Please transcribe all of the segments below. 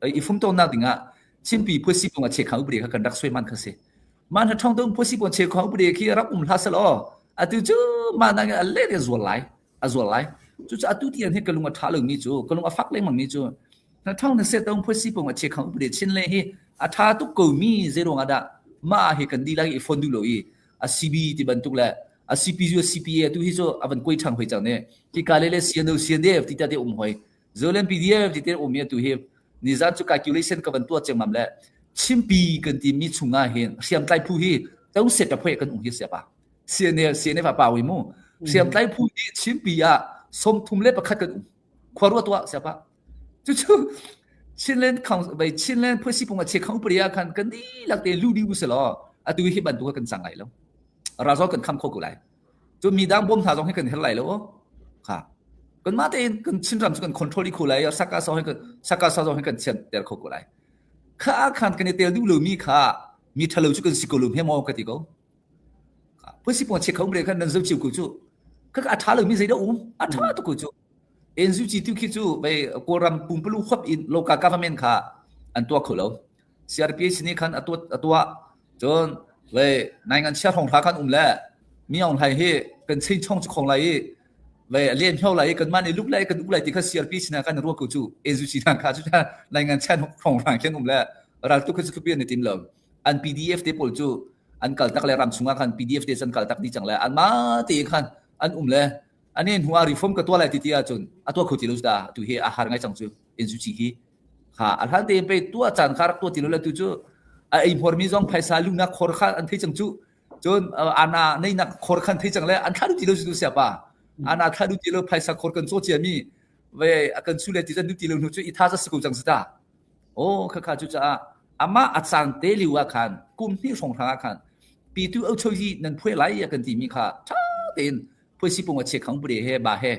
I fumtonak dingah Chinpi phuasi pung a chekhang upadi kha kan rak suai man kha si. Mah hna thong tung phuasi pung chekhang upadi khi rak um hlah selaw atu cu mah nang a le a zual lai a zual lai. Cucu atu tiang hi ka lung a tha lomi cu ka lung a fak lengmang mi cu na thong na set tung phuasi pung a chekhang upadi chin le hi a tha tuk ko mi zei ruangah dah mah hi kan dihlak i phone duh lo i a CB ti bantuk le a CPU CPA tu hi cu a van koi ṭhang hoi cang ne ki ka le le CNO CNDF ti te um hoi Zolen PDF ti te um mi tu hi nizan cu calculation ka van tuah cengmam le Chimpi kan ti mi chungah hin hriamtlai phu hi to set a phoi kan um hi sia pa CNA CNF pa wi mu hriamtlai phu hi Chimpi ah 31 kan um khua ruat tuah sia pa cucu Chinland Council bai Chinland Phuasi pung a che khang priya khan kan di lak te lu di u selo atu hi bantuk kan sang lai lo razo kan kham kho ko lai cu mi dang bom hna zong hi kan her lai lo kha kan mah tein kan Chinram cu kan control i kho lai saka so hi kan saka so zong hi kan chian ter kho ko lai kha khan kan i tel duh lo mi kha mi thalo cu kan si ko lo he maw ka ti ko phuasi pung che kho bre khan nan zo chiu ko cu kha a tha lo mi zei dah um a tha tu ko cu NUG tu khi cu bei Kawlram pumpulu khop in local government kha an tuah kho lo. CRPH nih khan a tuah a tuah. Cun vei nai ngan chia hrawng hla khan um le mi aung hlai hi kan chain chong chu khong lai i vei a len hyo lai i kan mah nih luk lai kan uk lai ti kha CRPH na kan ruah ko cu NUG na kha cu nai ngan chan hrawng hrang khen um le ral tu kha chu thupi an i tim lo. An PDF te pawl cu an kal tak le ram chungah khan PDF te an kal tak di cang le an mah te khan an um le ani hnu ah reform ka tuah lai ti ti ahcun a tuah kho ti lo da tu hi a har ngai cang cu NUG hi kha a hlan tein pei tuah caan kha rak tuah ti lo le tu cu a ei hmor mi zong phaisa lunak khor kha an thei cang cu cun ana neinak khor khan thei cang le an thla duh ti lo cu sia pa ana thla duh ti lo phaisa khor kan caw cia mi ve a kan su le ti zan duh ti lo hnu cu i tha za si ko cang ta o kha kha cu caah amah a caan te liu ah khan kum hnih hrawng hrang ah khan pitu au choi nan phuai lai kan ti mi kha tha tein phuaisi pung a che khang pure he ba he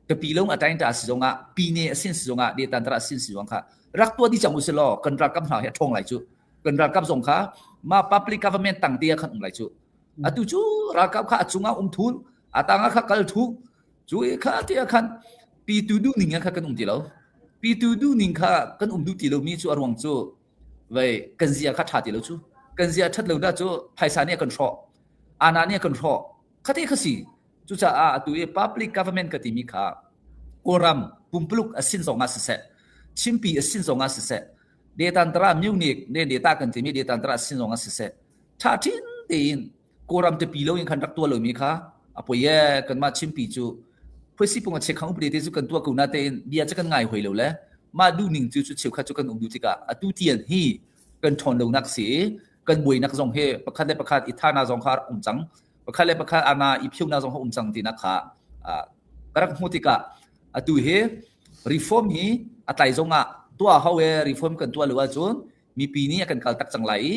ka pi long a tain ta si zongah pi ne a sin si zongah de tan tara sin si zong kha rak tua di chang u selaw kan ralkap hna he thong lai chu kan ralkap zong kha ma public government tang te khan um lai chu atu chu ralkap kha a chungah um thul atanga kha kal thu chu e kha te khan pi tu du ning kha kan um ti lo pi tu du ning kha kan um du ti lo mi chu aruang chu vei kan zia kha tha ti lo chu kan zia that lo da chu phaisa ne kan hro ana ne kan hro Khate kha si. Cucaah atu i public government ka timi kha Kawlram pumpuluk a sin zong ah siseh, Chinpi a sin zong ah siseh, Detantara Munich ne data kan timi Detantara a sin zong ah siseh, ṭha ṭhin tein Kawlram tipi loin khan rak tuah lomi kha a poi e kanmah Chinpi cu phuaisi pung a chekhang upade te cu kan tuah ko na tein bia cu kan ngai hoi lo le mah duhning cu cu cheukhat cu kan um duh tikah atu tian hi kan ṭhawn lonak si i kan buainak zong hi pakhat le pakhat i thana zong kha um cang pakhat le pakhat ana i phiuna zong um cang tinak kha ka rak hmuh tikah atu hi reform hi a tlai zong ah tuah hau e reform kan tuah lo ahcun mipi nih a kan kal tak cang lai i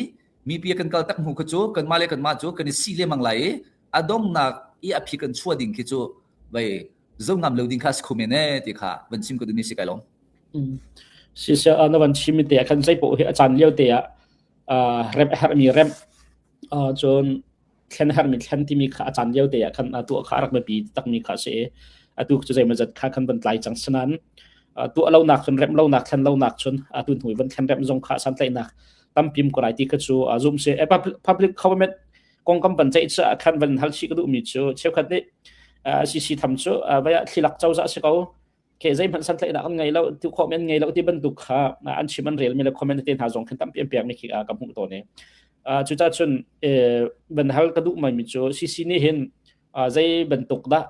mipi a kan kal tak hnu kha cu kanmah le kanmah cu kan i si lemang lai i a donghnak i a phi kan chuah ding khi cu vei zo ngam lo ding kha si kho men e ti kha van chim ka duhmi si kai lawm. Siseh na van chim te ah khan zei paoh hi a caan lio te ah remh a herhmi remh cun thlen a herhmi thlen timi kha a caan lio te ah khan tuah kha a rak biapi takmi kha a si i atu cu zeimawzat kha kan van tlai cang sinain tuah lonak cun remh lonak thlen lonak cun atu hnu i van thlen remh zong kha santlaihnak tampim ko lai ti kha cu zum si public government kongkam van ceih caah khan van hal chih ka duhmi cu cheukhat nih CC tham cu vai ah thlilak cozah si ko ke zeihmanh santlaihnak an ngei lo tu khawh mi an ngei lo ti bantuk kha an chim an rel mi le comment te hna zong khin tampi an pek mi khi ka hmuh tawn i cucaah cun van hal ka duh mai mi cu CC nih hin zei bantuk dah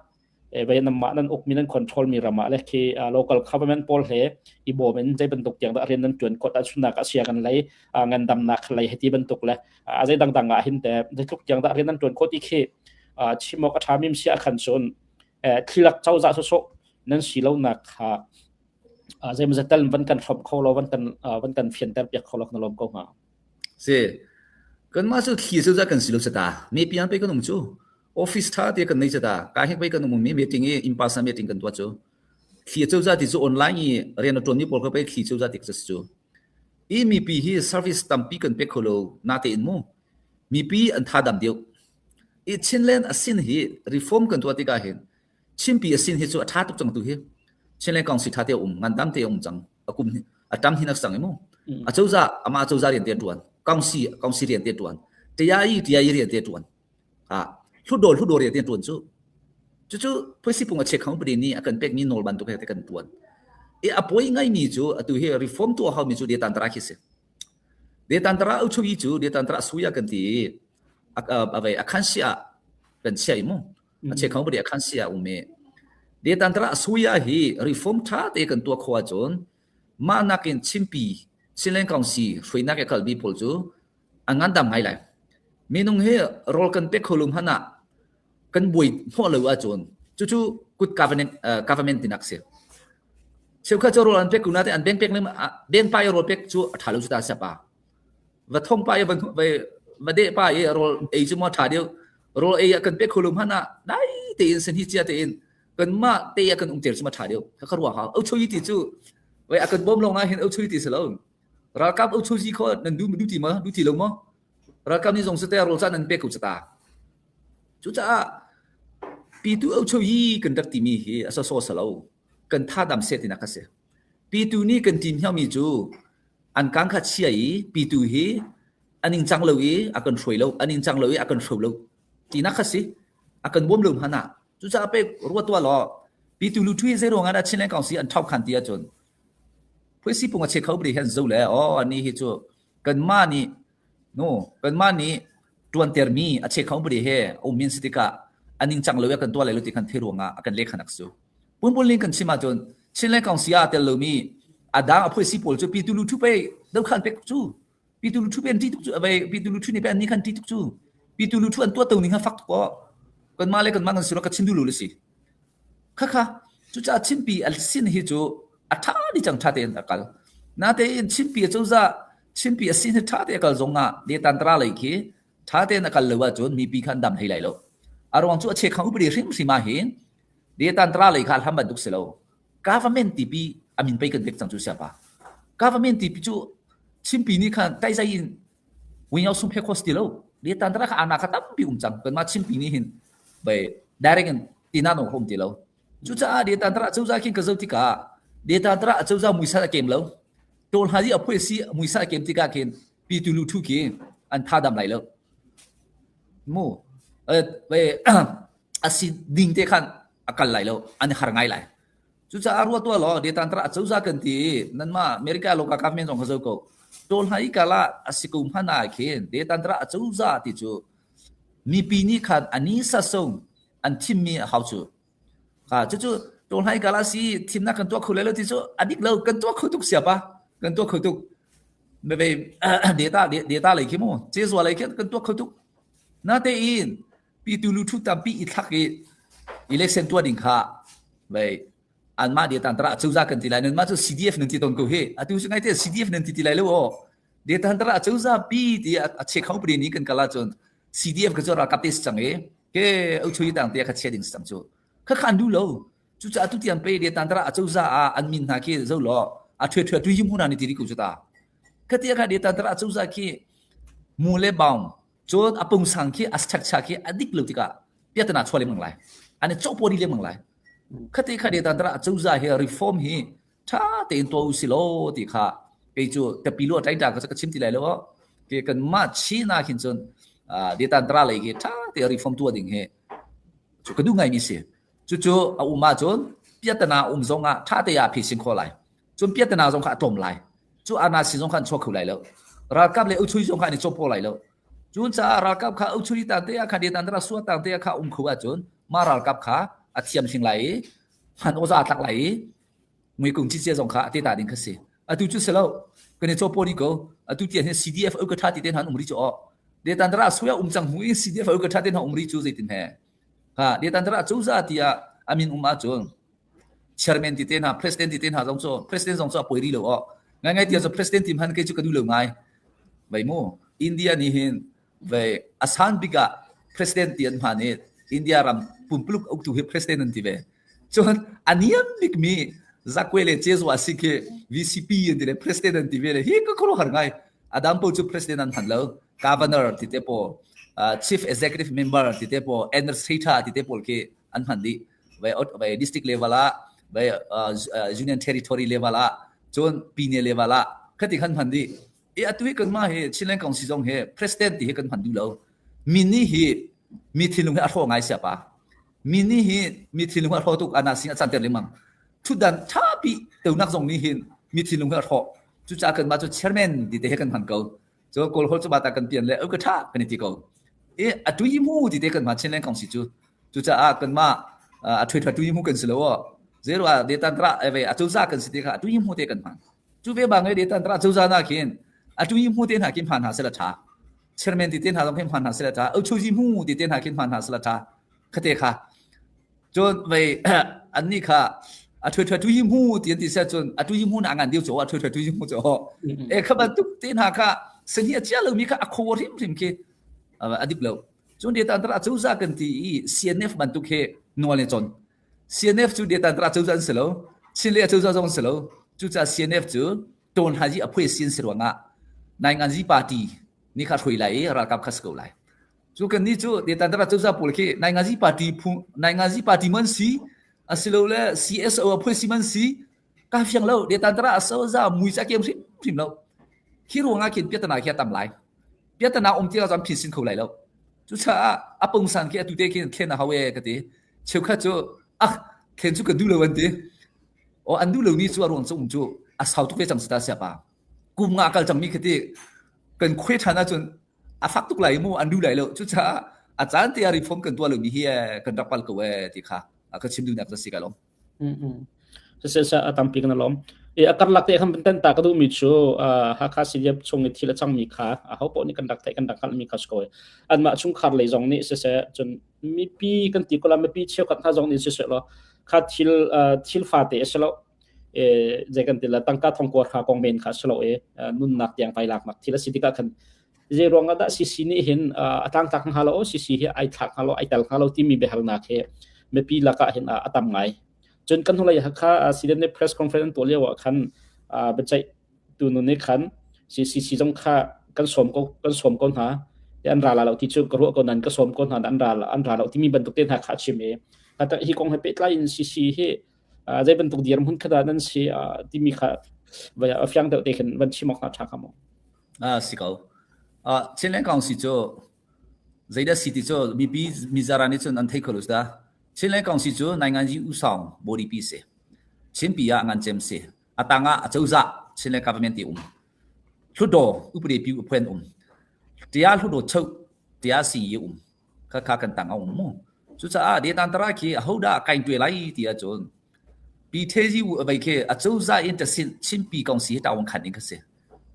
vai nan mah nan uk mi nan control mi ram ah le khi local government pawl he i bawm in zei bantuk tiang dah rian nan tuan kot ahchunnak ah sia kan lei ngandamnak lei heti bantuk le zei dangdang ah hin te zeitluk tiang dah rian nan tuan khawh ti khi chim awk a ṭha mi sia khan cun thlilak cozah sawsawh nan si lonak kha zeimawzat tal van kan hrawmh kho lo van kan van kan fianter piak kho lo na lawm ko hnga. Si. Kanmah cu thli cozah kan si lo sata. Me piang pe kan um cu. Office tha te kan nei sata. Ka hek pei kan um mi meeting i in person meeting kan tuah cu. Thli cozah ti cu online i rian a tuan mi pawl kha pei thli cozah ti cu cu. I mipi hi service tampi kan pek kho lo na te in mu. Mipi an tha dam deuh. I Chinland a sin hi reform kan tuah tikah hin Chinpi a sin hi cu a ṭha tuk cang tu hi. Chinland Council ṭha te um, ngandam te um cang. A kum. A tam hin sang mu. A coza ama coza rian te tuan. Kongsi kongsi rian te tuan. Tiai tiai rian te tuan. Ha hludo hludo rian te tuan cu. Cucu phuisi pung a che khang padi ni a kan pek mi nawl bantuk he te kan tuan. E a poi ngai mi cu atu hi reform tu hau mi cu de tantara khi si. De tantara u chui cu de tantara suya kan ti a a khan sia kan sia mu. A che khang padi a khan sia um e. De tantara suya hi reform tha te kan tua kho ahcun mah nakin chimpi Chinland Council hruainak e kalbi pawl cu an ngandam ngai lai. Minung hi rawl kan pek kho lum hmanh ah kan buai hnawh lo ahcun cucu good government government tinak si. Cheukhat cu rawl an pek ko nain an bank pek bank pa i rawl pek cu a ṭha lo cu ta siapa. Va thong pa i va va deh pa i rawl ei cu maw ṭha deuh. Rawl ei ah kan pek kho lo hmanh ah dai tein sanhi cia tein kanmah te ah kan um ter cu ma ṭha deuh. Kha ka ruah hau. Au chui ti cu wei a kan bawm lawng ah hin au chui ti si lo. Ralkap au chui kho nan du du ti ma du ti lo maw? Ralkap nih zong sate rawl ca nan pek ko cu ta. Cucaah pitu au yi kan rak timi hi a sawsawh si lo. Kan thadam seh tinak a si. Pitu nih kan tin hiomi cu an kang kha chia i pitu hi an ing cang lo i a kan hruai lo, an ing cang lo i a kan hro lo tinak kha si. A kan bawm lo hmanh ah. Cucaah pek ruat tuah law pitu lu ṭhui zei ruangah dah Chinland Council an ṭhau khan ti ahcun phuisi pung a che kho bri hian zo le aw ani hi cu kanmah nih Nu, kanmah nih ṭuantermi a chekhong pali he a ummi an si tikah a ningcang lo i a kan tuah lai lo ti khan thei ruangah a kan lehkhan ak su. Punpun kan chim ahcun Chinland Council ah tel lomi a dang a phuaisi pawl cu pitu lu ṭhu pei dokhan pek cu pitu lu ṭhu pe an ṭih tuk cu avei pitu lu ṭhu nih pe an nih khan ṭih tuk cu pitu lu ṭhu an tuah to ning kha fak tuk aw kanmah le kanmah kan si lo ka chin duh lo le si Khakha cucaah Chinpi a sin hi cu a ṭha dih cang ṭha tein a kal. Natein Chinpi a cozah Chinpi a sin hi ṭha tein a kal zong ah Detantara lei khi ṭha tein a kal lo ahcun mipi kha an dam hlei lai lo. A ruang cu a chekhang upadi hrimhrim ah hin Detantara lei kha hlam bantuk si lo. Government tipi a min pei kan pek cang cu siapa. Government tipi cu Chinpi nih khan taizai in Wing sum phe kho si ti lo. Detantara kha ana kha tampi um cang. Kanmah Chinpi nih hin bai direct in tina no hom ti lo. Cucaah detantara cozah khin ka zoh tikah detantara acozah muisal a kem lo. Tawl hna i a phui si muisal a kem tikah khin pitu lu thu khi an tha dam lai lo. Mu a si ding te khan a kal lai lo an har ngai lai. Cucaah ruah tuah law detantara acozah kan ti i nanmah America local government zong ka zo ko. Tawl hna i kala a si ko hmanh ah khin detantara acozah ti cu mipi nih khan ani sasong an thimmi a hau cu. Kha cucu tawl hna i kala si thimnak kan tuah kho lai lo ti cu a dik lo kan tuah kho tuk siapa kan tuah kho tuk. Meve data data lei khi mu cezua lei khi kan tuah kho tuk. Natein pitu lu thu tampi i thlak i election tuah ding kha vei anmah data tara cozah kan ti lai nan mah cu CDF nan ti ton ko hi atu cu ngai te CDF nan ti ti lai lo aw data tara cozah pi ti a che khau pri ni kan kala cun CDF ka cu ralkap te cang i ke au chui tang te kha che ding cang cu kha khan du lo cu ca tu tiang pe data tara cozah ah an min hna khi zo lo a thwe thwe tu yim huna ni ti ri ko chu ta kha tia kha data tara cozah khi mu le baung Cun a pungsang khi a structure khi a dik lo tikah piatana chuah lengmang lai. An i cawhpawh dih lengmang lai. Khati kha detan tara cozah hi reform hi ṭha tein tuah u si law ti kha kei cu tapi lu ṭai ṭa ka chim ti lai lo. Ke kan mah China khin cun detan tara lei khi ṭha te reform tuah ding hi cu ka duh ngaimi si. Cucu a um ahcun piatana um zong ah ṭha te ah phisin khawh lai. Cun piatana zong kha a tlawm lai. Cu ana si zong kha an chuak kho lai lo. Ralkap le uchui zong kha an i cawpaw lai lo. Cun caah ralkap kha uchui tan te ah kha detan tara sua tang te ah kha um kho ahcun mah ralkap kha a thiam hling lai i hman awza a tlak lai i muikung cicia zong kha a te ta ding kha si. Atu cu si lo. Kan i cawpaw dih ko. Atu tiang hin CDF au ka tha ti te hna an um ri cu aw. Detan tara suya um cang hnu in CDF au ka tha te hna um ri cu zeitin he. Ha detan tara cozah tiah amin um ahcun chairman ti te hna president ti te hna zong cu president zong cu a poi rih lo aw ngai ngai tiah cu president ti hman kei cu ka duh lo ngai vai mu India nih hin vai asan bik ah president ti an hman i India ram pumpuluk uktu hi president an ti ve cun a niam bik mi zakwe le chezwa si khi VCP an ti le president an ti ve le hi ka khoro har ngai adam po cu president an hman lo governor ti te po chief executive member ti te po administrator ti te pawl khi an hman dih vai vai district level ah vai union territory level ah. Cun pine level ah khati khan hman dih. I atu hi kanmah hi Chinland Council zong hi president ti hi kan hman duh lo. Mi nih hi mi thinlung hi a hrawh ngai sia pa. Mi nih hi mi thinlung hi a hrawh tuk ana sing a canter lengmang. Thutdan thapi teunak zong nih hin mi thinlung hi a hrawh. Cucaah kanmah cu chairman ti te hi kan hman ko. Cu kawl hol cu ba ta kan pian le ka tha kan i ti ko. I a tui mu ti te kan hman Chinland Council cu. Cucaah kanmah a thui tha tui mu kan si lo. Zero ah detan tra eve a cozah kan si te kha a tui mu te kan hman. Cu ve bang e detan tra cozah na khin a tui mu te hna khin hman hna sela tha. Chairman ti te hna zong khin hman hna sela tha. Au chuji mu ti te hna khin hman hna sela tha. Khate kha. Cun vei an nih kha a thui thui tui mu ti an ti sia cun a tui mu na ngan diu cho a thui thui tui mu cho. E kha bantuk te hna kha seni a chia lo mi kha a kho hrim hrim khi a dik lo. Cun detan tra cozah kan ti i CNF bantuk he nawl ne chon. CNF cu detan tra cozah an si lo. Chin le cozah zong an si lo. Cucaah CNF cu tawn haji a phui sin si ruangah Nainganzi party nih kha hrui lai i ralkap kha si ko lai. Cu kan nih cu detan tra cozah pawl khi Nainganzi party phu Nainganzi party man si asilole CSO a phui si man si ka fiang lo detan tra cozah mui cha kem hrim hrim lo. Khi ruangah khin piatana khi a tam lai. Piatana um ti cun phin sin kho lai lo. Cucaah a pungsan khi atu te khin thlen a hau e ka ti. Cheukhat cu ah thlen cu ka duh lo an ti. O an duh lo ni cu a ruang cu um cu a sau tuk ve cang sita siapa. Kum nga kal cang mi khi ti kan khuai ṭhan ahcun a fak tuk lai mu an duh lai lo. Cucaah a caan te ah reform kan tuah lo mi hi kan rak pal ko e ti kha ka chim duhnak cu si ka lawm. Siseh a tampi kan lawm. I a karlak te khan tan ta ka duhmi cu Hakha CDF chung i thil a cangmi kha aho paoh nih kan rak theih kan rak hngalhmi kha si ko. Anmah chungkhar lei zong nih siseh cun mipi kan ti ko la mipi cheukhat hna zong nih siseh law kha thil thil fate a si lo. Zei kan ti la tangka thongkuar kha kong men kha si lo i nunnak tiang vai laknak thil a si tikah khan zei ruang ah dah CC nih hin a tlangtlak hnga lo CC hi ai thlak hnga lo ai tel hnga lo timi biahalnak hi mipi lakah hin a tam ngai. Cun kan hnulei Hakha CDN press conference tuah lio ah khan biaceih tu nu nih khan CCC zong kha kan sawm ko kan sawm ko hna an ra la lo ti cu ka ruah ko nan ka sawm ko hna an ra an ra lo timi bantuk te hna kha a chim i hi kong he pehtlai in CC hi zei bantuk dirhmun kha dah nan si timi kha a fiang deuh te khin van chim awk hna ṭha hnga maw? Ah si ko. Ah Chinland Council cu zeidah si ti cu mipi mizaran nih cun an thei kho lo dah. Chinland Council cu Nainganzi Usawng body pi si. Chinpi ah ngan cem si. Atang ah acozah Chinland government ti um. Hluttaw upade pi upuen um. Tia hluttaw chau tia si yi um. Kha kha kan tang a um mu. Cucaah Detantara khi ahodah kain tuai lai ti ahcun Pi Thezi u avei khi acozah in tasin Chinpi Council hi tawang khan ding kha si.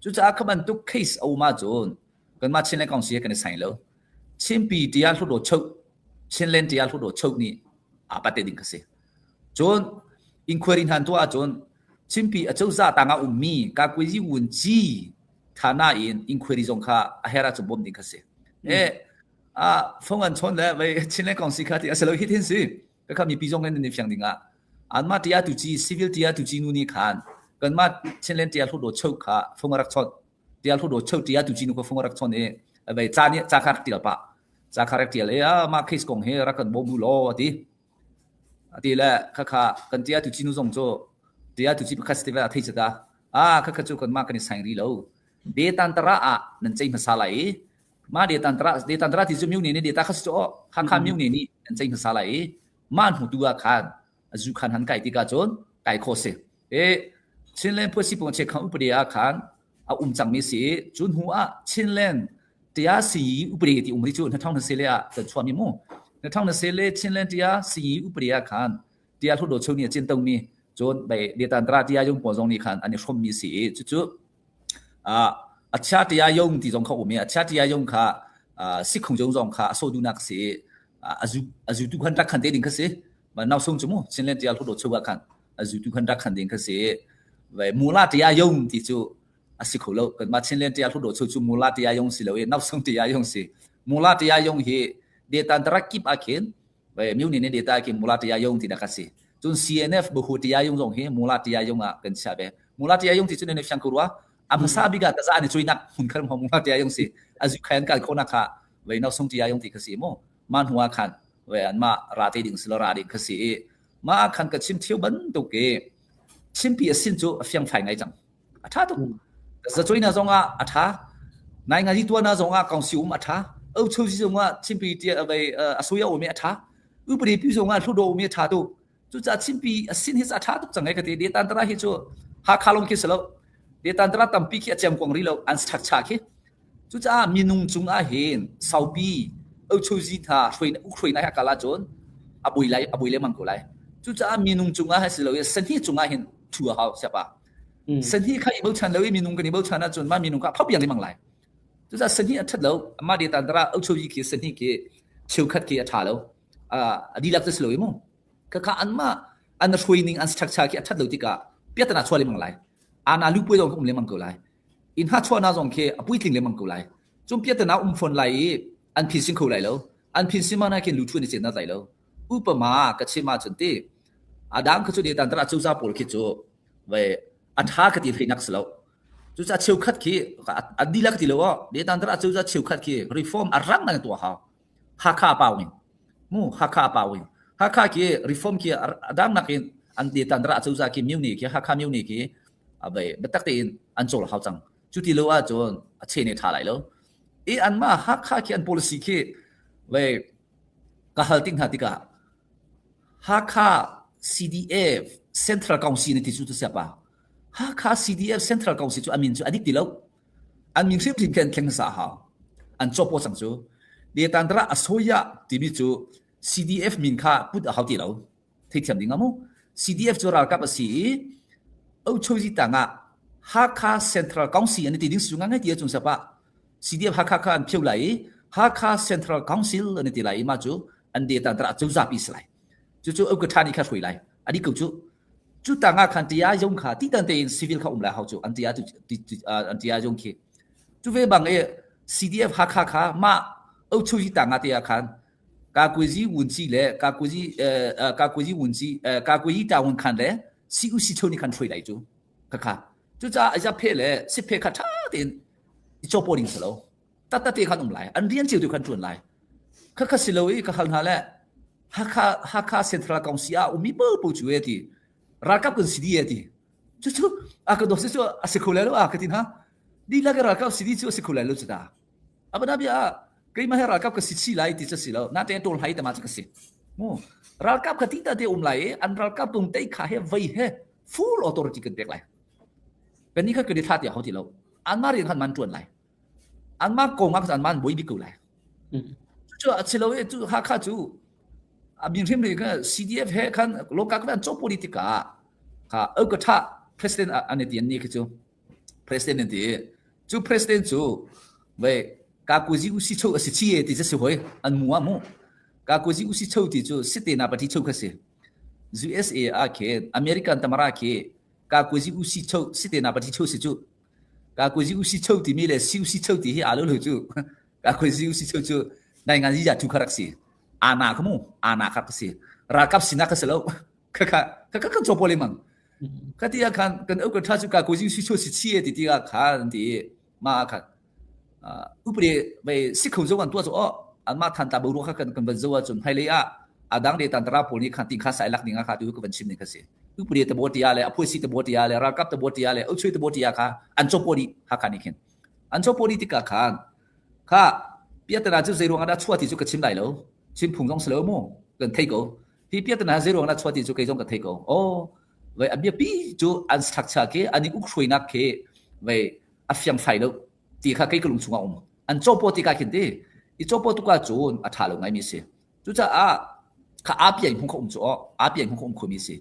Cucaah kha bantuk case a um ahcun kanmah Chinland Council he kan i sai lo. Chinpi tiah Hluttaw choh, Chinland tiah Hluttaw choh nih aa pate ding kha si. Cun inquiry hna an tuah ahcun Chinpi acozah tangah ummi Kakuazi Wunci thana in inquiry zong kha a herh ahcun bawmh ding kha si. E a phone an chawn le vei Chinland Council kha ti a si lo hi thin si. Ka kha mipi zong in fiang ding ah anmah tia tu ci civil tia tu ci nu nih khan kanmah Chinland tia hluttaw cheu kha fung a rak chawnh tia hluttaw cheu tia tu ci nu kha fung a rak chawnh i vei ca nih ca kha rak tial pah ca kha rak tial i a mah case kong hi rak kan bawm u law a ti a ti le kha kha kan tia tu ci nu zong cu tia tu ci pakhat si a thei chata a kha kha cu kanmah kan i saing ri lo detantara ah nan cei hmasa lai i mah detantara detantara ti cu myone nih deta kha si cu kha kha myone nih nan cei hmasa lai i mah hnu tu ah khan zu khan han kai tikah cun kai kho si e Chinland phuasi pung che khang upade ah khan a um cangmi si cu hnu ah Chinland tia si upade ti um ri cu na thong na se le ah kan chuami mu na thong na se le Chinland tia si upade ah khan tia hlu do cheu ni a chin tong mi cun bai detantra tia yung po zong ni khan an i hrom mi si cu cu a chia tia yung ti zong kha um i a chia tia yung kha sikhung jong zong kha a so dunak si a zu tu khan rak khan te ding kha si nau sung chu mu Chinland tia hlu do cheu khan a zu tu khan rak khan ding kha si vai mula tia yung ti chu a si kho lo kan ma Chinland tia hlu do cheu chu mula tia yung si lo e nau sung tia yung si mula tia yung hi detan tarak kip a khin vai myu ni ne data ki mula tia yung ti na ka si cun CNF bu tia yung zong hi mula tia yung ah kan chia ve mula tia yung ti cun ne fiang ko rua a hmasa bik ah taza ni chui nak hun khar mo mula tia yung si azu khayan kal khona kha vai nau sung tia yung ti kha si mo ma hnuwa khan vai an ma ra te ding silo ra ding kha si ma khan ka chim thiu ban tu ke. Chinpi a sin cu a fiangfai ngai cang. A ṭha tuk. Zacuai na zong ah a ṭha. Nai nga tua na zong ah kongsi um a ṭha. Au cho si zong ah Chinpi tia a soya um a ṭha. Upadi pi zong ah hludo um a ṭha tuk. Cucaah Chinpi a sin hi a ṭha tuk cang ai ka ti. Detantara hi cu Hakha lawng khi si lo. Detantara tampi khi a ciamkuang rih lo. An structure khi. Cucaah minung cungah hin saupi ochozi hna hruainak a kal ahcun a bui lai a bui lengmang ko lai. Cucaah minung cungah si lo i sahni cungah hin thu a hau siapa. Sahni kha i bochan lo i minung kan i bochan ahcun mah minung kha a phau piang lengmang lai. Cucaah sahni a ṭhat lo. Amah de tantara ochozi khi sahni khi cheukhat khi a ṭha lo. A dihlak cu si lo i mu. Khakha anmah an hruai ning an structure khi a ṭhat lo tikah piatana chuah lengmang lai. Ana lu puai zong um lengmang ko lai. Inn hnachuahnak zong khi a puitling lengmang ko lai. Cun piatana um fawn lai i an phinsin kho lai lo. An phinsin ma na khin luthu ni cen na lai lo. Upama ka chim ahcun ti adang kha cu de tan tara cozah pawl khi cu ve a tha ka ti theinak si lo. Cucaah cheukhat khi a dihlak ti lo aw de tan tara cozah cheukhat khi reform a rang nang tuah hau. Hakha pau in mu Hakha pau in Hakha khi reform khi adang nakin an de tan tara cozah khi myu ni khi Hakha myu ni khi abai biatak tein an cawl hau cang cu ti lo ahcun a che ne tha lai lo i anmah Hakha khi an policy khi ve ka hal tik hna tikah Hakha CDF Central Council ni ti cu tu siapa Hakha CDF Central Council cu amin cu adik ti lo an min hrimhrim khi an thleng sa hau an cawpaw cang cu Detandra asoya timi cu CDF min kha put a hau ti lo theithiam ding amu CDF cu ralkap a si i Ochozi tangah Hakha Central Council an ti ding si ngai ti chung sapa CDF Hakha kha an pheu lai i Hakha Central Council an ti lai i ma cu an de tan tra cozah pi si lai cu cu au ka thani kha hrui lai ani ko cu cu tangah khan tia yong kha ti tan tein civil kha um lai hau cu an tia an tia yong khi cu ve bang e CDF Hakha kha ma Ochozi tangah te khan Kakuzi wunci le kakuzi kakuzi wunci kakuzi tawun khan le CUC cho nih khan hruai lai cu khakha cucaah a phe le siphe kha ṭha tein i cawpaw ding si lo tattate khan um lai an rian cio tu khan ṭuan lai khakha si lo i ka hal hna le Hakha Hakha Central Council ah ummi popo cu e ti ralkap kan si di e ti cucu a ka dawt cu a si kho lai lo a ka ti hna dihlak ralkap si di cu a si kho lai lo cu ta Abana bia ah keimah he ralkap ka si chi lai ti cu si lo. Natein ṭawl hai tama cu ka si. Mu ralkap kha ti ta te um lai i an ralkap tung tei kha he vei he full authority kan pek lai. Kan ni kha kan i thla tiah ho ti lo. Anmah rian khan man ṭuan lai. Anmah kong ah khan man boi bik ko lai. Cu a si lo i cu Hakha cu a min hrim ri kha CDF he khan local kan cho politic ah kha au ka tha president an ti an ni khi cu president an ti cu president cu ve kakuzi usi cho a si chi e ti si hoi an mu a mu kakuzi usi cho ti cu site na pati cho kha si USA a khe American tamara khe kakuzi usi cho site na pati cho si cu kakuzi usi cho ti mi le si usi cho ti hi alo lo cu kakuzi usi cho cu nai ngan ji ja thu kharak si ana kha mu ana kha si ralkap sinak kha si lo kha kha kha kha cho pole mang Kha ti ah khan kan uk tha cu ka ko jing su si chi ti ti ah khan ti ma khan upade vai sikho zo kan tua zo o an ma than ta bo ru kha kan kan van zo ah cun hmailei ah adang de tan tara pawl nih khan tin kha sai lak ning kha tu ka van chim ning kha si upade te bo tia le aphoi si te bo tia le ralkap te bo tia le uchui te bo tia kha an cho pori ha kha ni khin an cho pori tika khan kha piatana cu zeiruang ah dah chuah ti cu ka chim lai lo chim phung zong si lo mu kan thei ko Hi piatana zeiruang dah chuah ti cu kei zong ka thei ko. Oh, vai a biapi cu an structure khi an i ukhruainak khi vai a fiangfai lo ti kha kei ka lung chungah um. An cawpaw ti ka khin ti. I cawpaw tuk ahcun a ṭha lo ngaimi si. Cucaah kha aa piai hmung kha um cu aw, aa piai hmung kha um khomi si.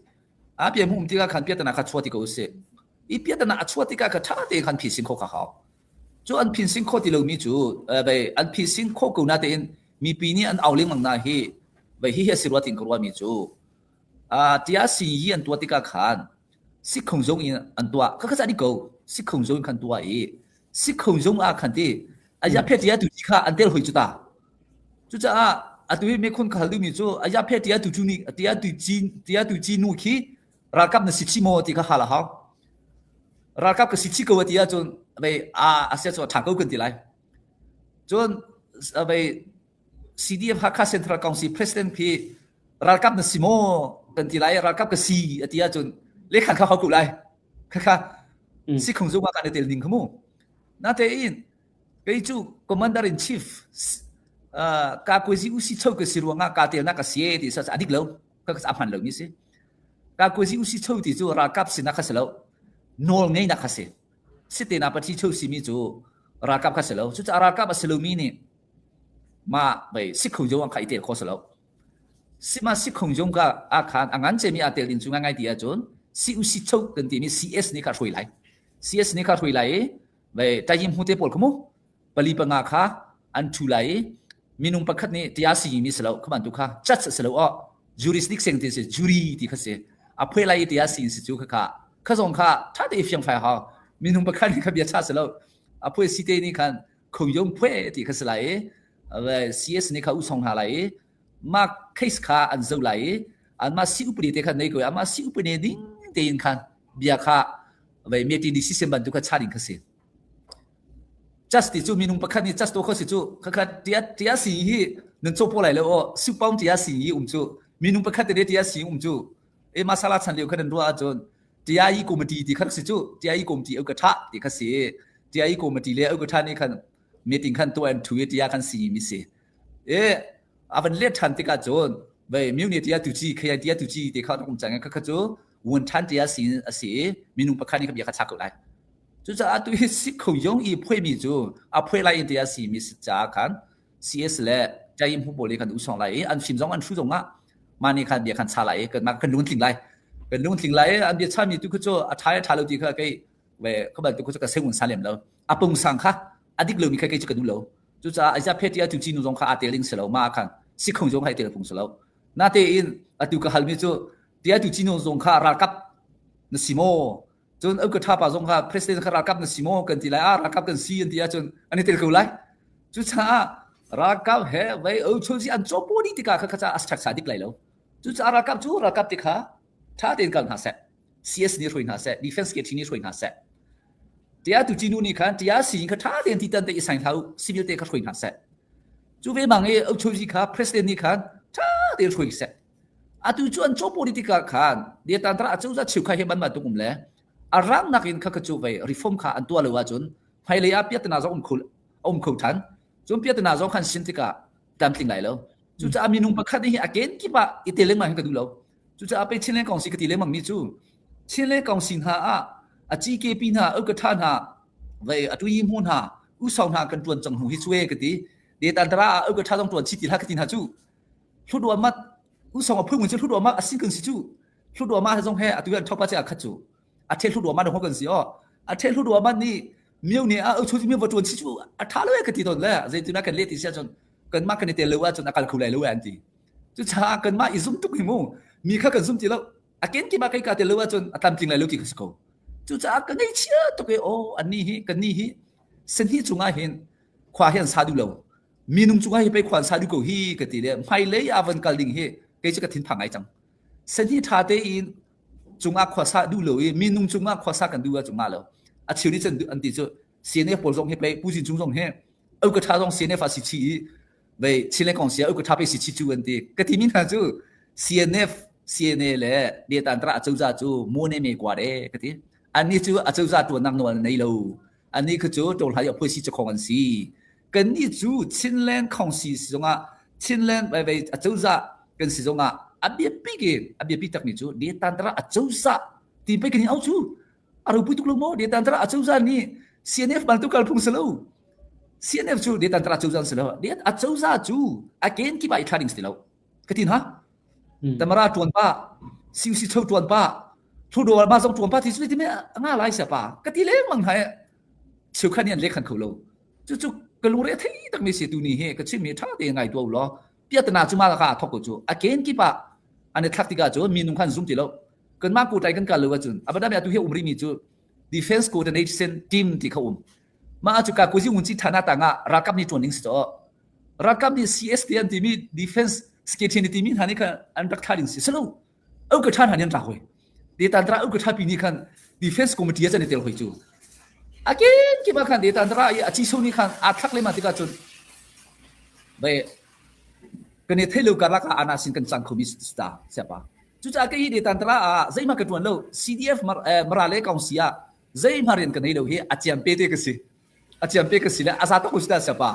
Aa piai hmung um tikah khan piatana kha chuah ti ko usih. I piatana a chuah tikah kha ṭha tein khan phisin khawh kha hau. Cu an phisin khawh ti lomi cu vai an phisin khawh ko natein mipi nih an au lengmang na hi vai hihi a si rua tiin ka ruahmi cu tia si yi an tuah tikah khan sikhong zung in an tuah kha kha ko sikhong zung khan tuah i sikhong zung ah khan ti aya phe tia tu kha an tel hoi chu ta cucaah atu hi mekhun ka hal duhmi cu aya phe tia tu chu ni tia tu chi tia tu chi nu khi ralkap na si chi maw ti kha hal a hau ralkap ka si chi ko ti ahcun vei a asia cu tha ko kan ti lai Cun vei CDF Hakha Central Council President khi ralkap na si maw kan ti lai ralkap ka si a ti ahcun Lekhan kha hau ko lai. Khakha sikhung zung ah kan i tel ning kha mu. Natein kei cu commander in chief ka kuzi usi cho ka si ruangah ka tel na ka si ti sa adik lo. Ka ka hman lo mi si. Ka kuzi usi cho ti cu ralkap sinak kha si lo. Nawl ngeinak kha si. Sitena pati cho si mi cu ralkap kha si lo. Cucaah ralkap a si lomi nih mah bei sikhung zung kha i tel kho si lo. Sima sikhung zung ka ah khan a ngan cemi aa tel ding cu ngai ti ahcun CUC cho kan timi CS nih kha hruai lai. CS nih kha hruai lai i vei tayim hu te pawl kha mu pali panga kha an thu lai i minung pakhat nih tia si mi si lo kha bantu kha judge si lo o jurisdiction ti si jury ti kha si a phui lai i tia si si cu kha kha kha zong kha tha te fiang fai hau minung pakhat nih kha bia cha si lo a phui si te nih khan khong phui ti kha si lai i CS nih kha u song hna lai i ma case kha an zo lai i anmah si upadi te kha nei ko amah si upadi ding tein khan bia kha vei meeting decision bantuk kha cha ding kha si just ti cu minung pakhat nih just to kho si cu kha kha tia tia si hi nan cho po lai lo o su paung tia si hi um cu minung pakhat te tia si um cu e masala chan lio kha nan ruah ahcun tia i committee ti kha si cu tia i committee au ka tha ti kha si tia i committee le au ka tha ni khan meeting khan to an thu tia kan si mi si e a van let than tikah cun vei muni tia tu chi khaya tia tu chi te kha rak um cang kha kha cu wun than tia si a si i minung pakhat nih kha bia kha chak ko lai cucaah tu hi si kho yong i phoi mi cu a phoi lai in tia si mi si ca khan CS le Taim hu pawl khan usong lai i an fim zong an hru zong ah mah nih khan bia khan cha lai i kan kan lung tling lai kan lung tling lai an bia cha mi tu khu cu a tha tha lo ti kha kei ve kha ban tu khu cu ka sengun sa lem lo a pung sang kha a dik lo mi kha kei cu ka du lo Cucaah Isaiah phet i atu cinu zong kha aa tel ding si lo. Mah ah khan sikhung zong kha i tel phung si lo. Natein atu ka halmi cu ti atu cinu zong kha ralkap na si maw? Cun ka ṭha pa zong kha president kha ralkap na si maw kan ti lai. Ah ralkap kan si an ti ahcun an i tel ko lai. Cucaah ralkap he vei o chun si an cawpaw dih tikah kha kha a ṭhaksa dik lai lo. Cucaah ralkap cu ralkap ti kha ṭha tein kal hna seh. CS nih hruai hna seh, defense KT nih hruai hna seh. Tia tu cinu nih khan tia si kha tha tein ti tan te i sain hlau civil te kha hruai hna seh. Cu ve mang i Ochoji kha president nih khan tha tein hruai seh. Atu cu an chaw politika khan detan tara achoza chiu kha he man ma tung um le arang nakin kha kha chu vei reform kha an tua lo ahcun hmailei ah piatana zong um khul um kho than cun piatana zong khan sin tikah tlamtling lai lo cucaah minung pakhat hi a ken kip ah i tel lengmang hi ka duh lo Cucaah pei Chinland Council ka ti lengmang mi cu Chinland Council hna ah a GKP hna Ukatha hna vei a tui hmu hna usau hna kan tuan cang hnu hi cu e ka ti detantara ah Ukatha zong tuan chi ti hlah ka ti hna cu hludua mat usau a phung cu hludua mat asin kan si cu hludua ma zong he atu an thokpa che a khat cu a the hludua ma dong kan si o a the hludua ma ni miu ni a chu mi va tuan chi cu a tha lo e ka ti ton le zeitina kan le ti sia cun kan ma kan i tel lo ah cun a kal kho lai lo an ti Cucaah kanmah i zum tuk hi mu mi kha kan zum ti lo a kenkim ah kei ka tel lo ahcun a tlamtling lai lo ti kha si ko. Cucaah ka ngaihchia tuk i aw annih hi kannih hi sahnih cungah hin khua hi an sa duh lo minung cungah hi pei khua an sa duh ko hi ka ti le hmailei ah van kal ding hi kei cu ka thinphang ngai cang. Sahnih ṭha tein cungah khua sa duh lo i minung cungah khua sa kan duh ahcun ngah lo. A cheu nih cun an ti cu CNF pawl zong hi pei Pu Zin Cung zong hi au ka ṭha zong CNF ah si chih i vei Chinland kong sia ka thape si chi chu an ti ka ti mi hna cu CNF CNA le Detantra acozah cu mone me kwa de ka ti anni cu acozah tuan nak nawl nei lo anni khu cu tol hai phoi si chakhong an si kan ni cu Chinland khong si si zongah Chinland vai vai acozah kan si zongah a biapi ke a biapi tak mi cu Detantra acozah ti pe kan au chu a ropui tuk lo maw Detantra acozah nih CNF bantuk kalphung si lo CNF cu detantra cozah si lo. Det acozah cu a ken kip ah i thla ding si lo. Ka tin ha? Tamara tuan pa, CUC cho tuan pa, thu do ma zong tuan pa ti su ti me nga lai sia pa. Ka ti lengmang hai cheukhat nih an lek khan kho lo. Cu cu ka lungre thei tak mi si tu ni he ka chim mi tha te ngai tu lo. Piatana cu ma ka thok ko cu. A ken kip ah an i thlak tikah cu minung khan zum ti lo. Kan ma ku tai kan kal lo ahcun abadam ya tu he umri mi cu defense coordination team ti kha um. Mah cu ka kuzi unci thana tangah ralkap nih ṭuan ding si caw. Ralkap nih CST an timi defense security timi hna nih khan an rak thla ding si. Silo. Au ka ṭha hna nih an rak hoi. Detantra au ka ṭha pi nih khan defense committee a can i tel hoi cu. A kin kip ah khan detantra i a chiso nih khan aa thlak lema tikah cun bai kan i theilo karlak ah ana sin kan cang khomi sta siapa. Cucaah kei hi Detantara ah zeihmah ka ṭuan lo. CDF Mara le Kaungsi ah zeihmah rian ka nei lo hi a ciam pe te ka si. A ciam pe ka si le a za tak ko si ta siapa.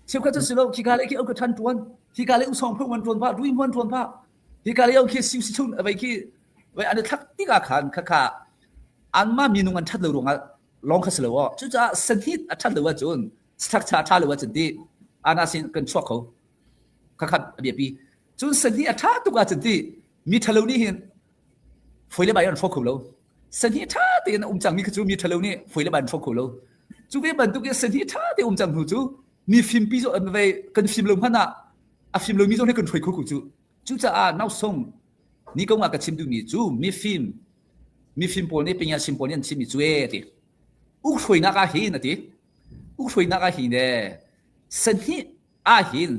Cheukhat cu si lo khika le khi ka ṭhan ṭuan, hika le usong phung an ṭuan pah, rui hmuan ṭuan pah. Hika le khi siu si chun avei khi vai an thlak tikah khan khakha anmah minung an ṭhat lo ruangah lawng kha si lo aw. Cucaah sanhit a ṭhat lo ahcun structure a ṭha lo ahcun ti ana sin kan chuak kho. Khakhat a biapi. Cun sahnih a ṭha tuk ahcun ti mi ṭhalo nih hin foi le bai an hrawk kho lo. Sahnih ṭha tein a um cangmi kha cu mi ṭhalo nih foi le bai an hrawk kho lo. Cu ve bantuk in sahnih ṭha te um cang hnu cu mi fimpi ve kan fim lo hmanh ah a fim lomi zong nih kan hruai kho ko cu. Cucaah nausung ni kong ah ka chim duhmi cu mifim mifim pawl nih pingya sim pawl nih an chimmi cu e ti. Uk hruainak ah hin a ti. Uk hruainak ah hin e sahnih ah hin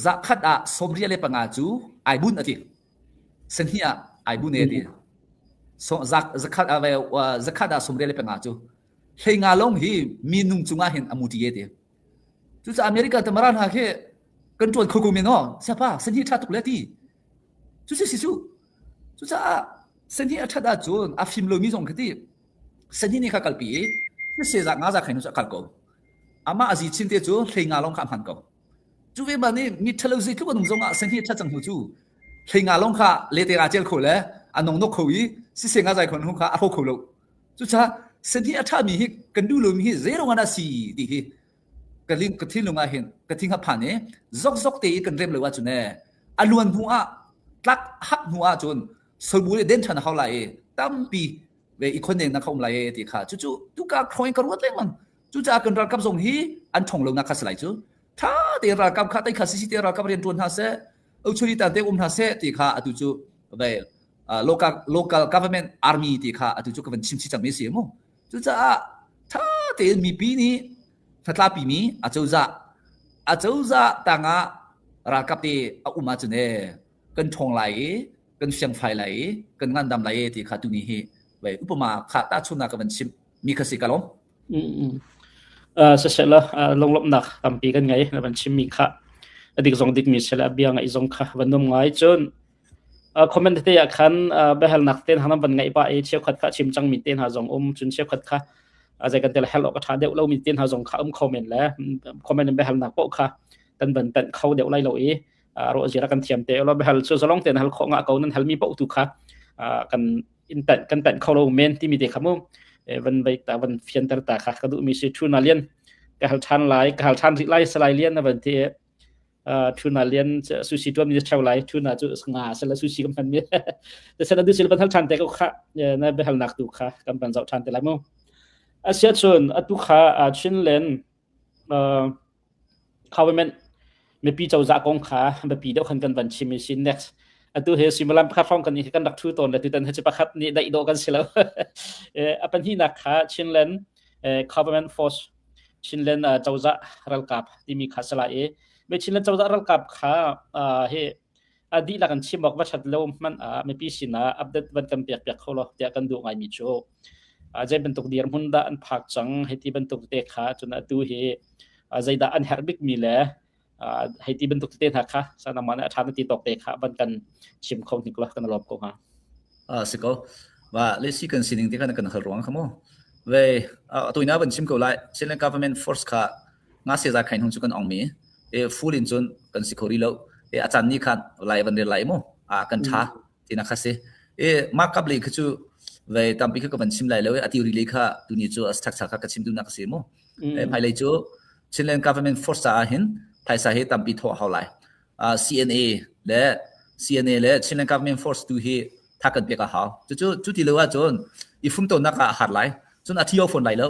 zakhat ah 95 cu ai bunh a ti. Sahnih ah ai bun e ti. So zakhat ah zakhat ah 95 cu hleinga lawng hi minung cungah hin a muti e ti. Cucaah America tamara hna khi kan ṭuan kho ko men aw siapa sahnih ṭha tuk le ti. Cu si si cu. Cucaah sahnih a ṭhat ahcun a fim lomi zong khi ti sahnih nih kha kalpi i sisezak nga za khain cu a kal ko. Amah a zi chin te cu hleinga lawng kha a hman ko. Cu ve bang nih mi ṭhalo zeitluk an um zongah sahnih ṭhat cang hnu cu hleinga lawng kha lete aa cel kho le a nongnok kho i siseng a zai khon hnu kha a hro kho lo. Cucaah sahnih a ṭhami hi kan duh lomi hi zei ruangah dah si ti hi ka ling ka thinlung ah hin ka thing a phan i zokzok te i kan rem lo ahcun ee a luan hnu ah tlak hak hnu ah cun soibu le den ṭhan a hau lai i tampi ve i khoneng na kha um lai e ti kha cucu tuka khroin ka ruat lengmang. Cucaah kan ralkap zong hi an ṭhong lo nak kha si lai cu. Ṭha tein ralkap kha tei kha sisi te ralkap rian ṭuan hna seh, uchuri tan te um hna seh ti kha atu cu ve local local government army ti kha atu cu ka van chim chih cangmi si mu. Cucaah ṭha tein mipi nih hnatlakpi mi acozah acozah tangah ralkap te a um ahcun e kan ṭhawng lai i kan fiangfai lai i kan ngandam lai e ti kha tuni hi ve upama kha tahchunnak ka van chim mi kha si ka lawm. Siseh law lunglawmhnak tampi kan ngei na van chimmi kha a dik zong dikmi si le a bia ngaih zong kha van um ngai. Cun comment te ah khan biahalnak te hna van ngaih pah i cheukhat kha chim cangmi te hna zong um cun cheukhat kha zei kan tel hel awk a ṭha deuh lomi te hna zong kha um kho men le comment in biahalnak paoh kha kan van tanh kho deuh lai lo i ruah zira kan thiam te lo biahal cu zalong tein hal khawh ngah ko nan halmi paoh tu kha kan in tanh kan tanh kho lo men timi te kha mu van vai ta van fianter ta kha ka duh mi si thu na lian ka hal than lai ka hal than rih lai salai lian na van ti thu na lian sushi tuam ni cheu lai thu na chu nga sala sushi kam han mi te sala du sil ban hal than te ko kha na be hal nak tu kha kam ban zau than te lai mu asia chun atu kha Chinland Government mipi cozah kong kha biapi deuh khan kan van chim i si next atu hi suimilam pakhat hrawng kan kan rak thu tawn le tutan hi cu pakhat nih daih dawh kan si lo. A pahnihnak kha Chinland government force Chinland cozah ralkap timi kha sala i me Chinland cozah ralkap kha hi a dihlak in chim awk va ṭhat lo hmanh ah mipi sinah update van kan pek piak kho lo tiah kan duh ngaimi cu zei bantuk dirhmun dah an phak cang hei ti bantuk te kha cun atu hi zeidah an herh bikmi le hei ti bantuk te hna kha sanama nih a ṭha na ti tawk te kha van kan chim kho hnik lo kan lawm ko hnga. A si ko. Va le si kan sining te khan kan hal ruang kha mu. Ve atuina van chim ko lai. Chinland government force kha nga se za khain hung chu kan ong mi e full in cun kan si kho rih lo e a caan ni khan lai van rel lai mu a kan tha tina kha si e markup le kha chu ve tampi kha ka van chim lai lo e a theory le kha tuni chu a structure kha ka chim tu nak si mu e hmailei chu Chinland government force caah hin phaisa hi tampi thawh hau lai CNA le CNA le Chinland government force tu hi tha kan pek a hau cu cu ti lo ahcun i fum to nak ah a har lai cun a thi phone lai lo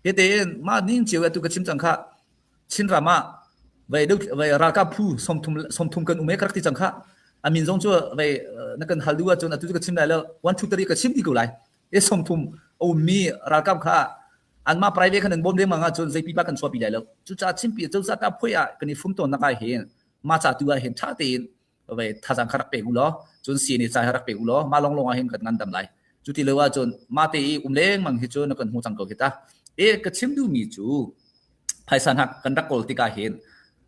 Hi tein mah ning cio atu ka chim cang kha Chinram ah vei deuh vei ralkap phu 30 kan um e ka rak ti cang kha a min zong cu vei na kan hal duh ahcun atu cu ka chim lai lo 1 2 3 ka chim ti ko lai e 30 a ummi ralkap kha anmah private khan an bawm lengmang ahcun zei pipa kan chuahpi lai lo cucaah chimpi cozah ta phui ah kan i fum tawn nak ah hin mah ca tu ah hin ṭha tein vei thazang kha rak pe u law cun CNA ca rak pe u law mah longlong ah hin kan ngandam lai cu ti lo ahcun mah te i um lengmang hi cu na kan hmu cang ko hi ta e ka chim duhmi cu phaisa hna kan rak kawl tikah hin.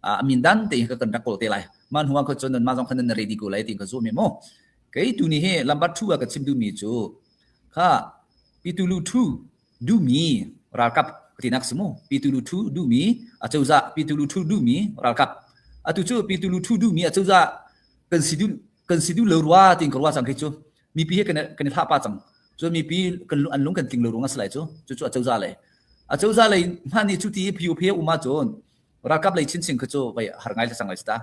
A min dan te ka kan rak kawl te lai. Man huang kha cun nan ma zong khan nan ready ko lai tin ka zu me mo. Kei tu ni hi lambat thu ka chim du mi cu kha pitulu thu duhmi ralkap tinak si mu. Pitulu thu duhmi acozah pitulu thu duhmi ralkap. Atu cu pitulu thu duhmi acozah kan si duh kan si duh lo rua tin ka rua cang khi cu. Mipi he kan kan i hlah pa cang. Cu mipi kan an lung kan tling lo ruang a si lai cu. Cucu acozah lei. Acozah lei hmanh nih cu ti phio phio um ahcun ralkap lei chinchin kha cu vai har ngai cang lai ta.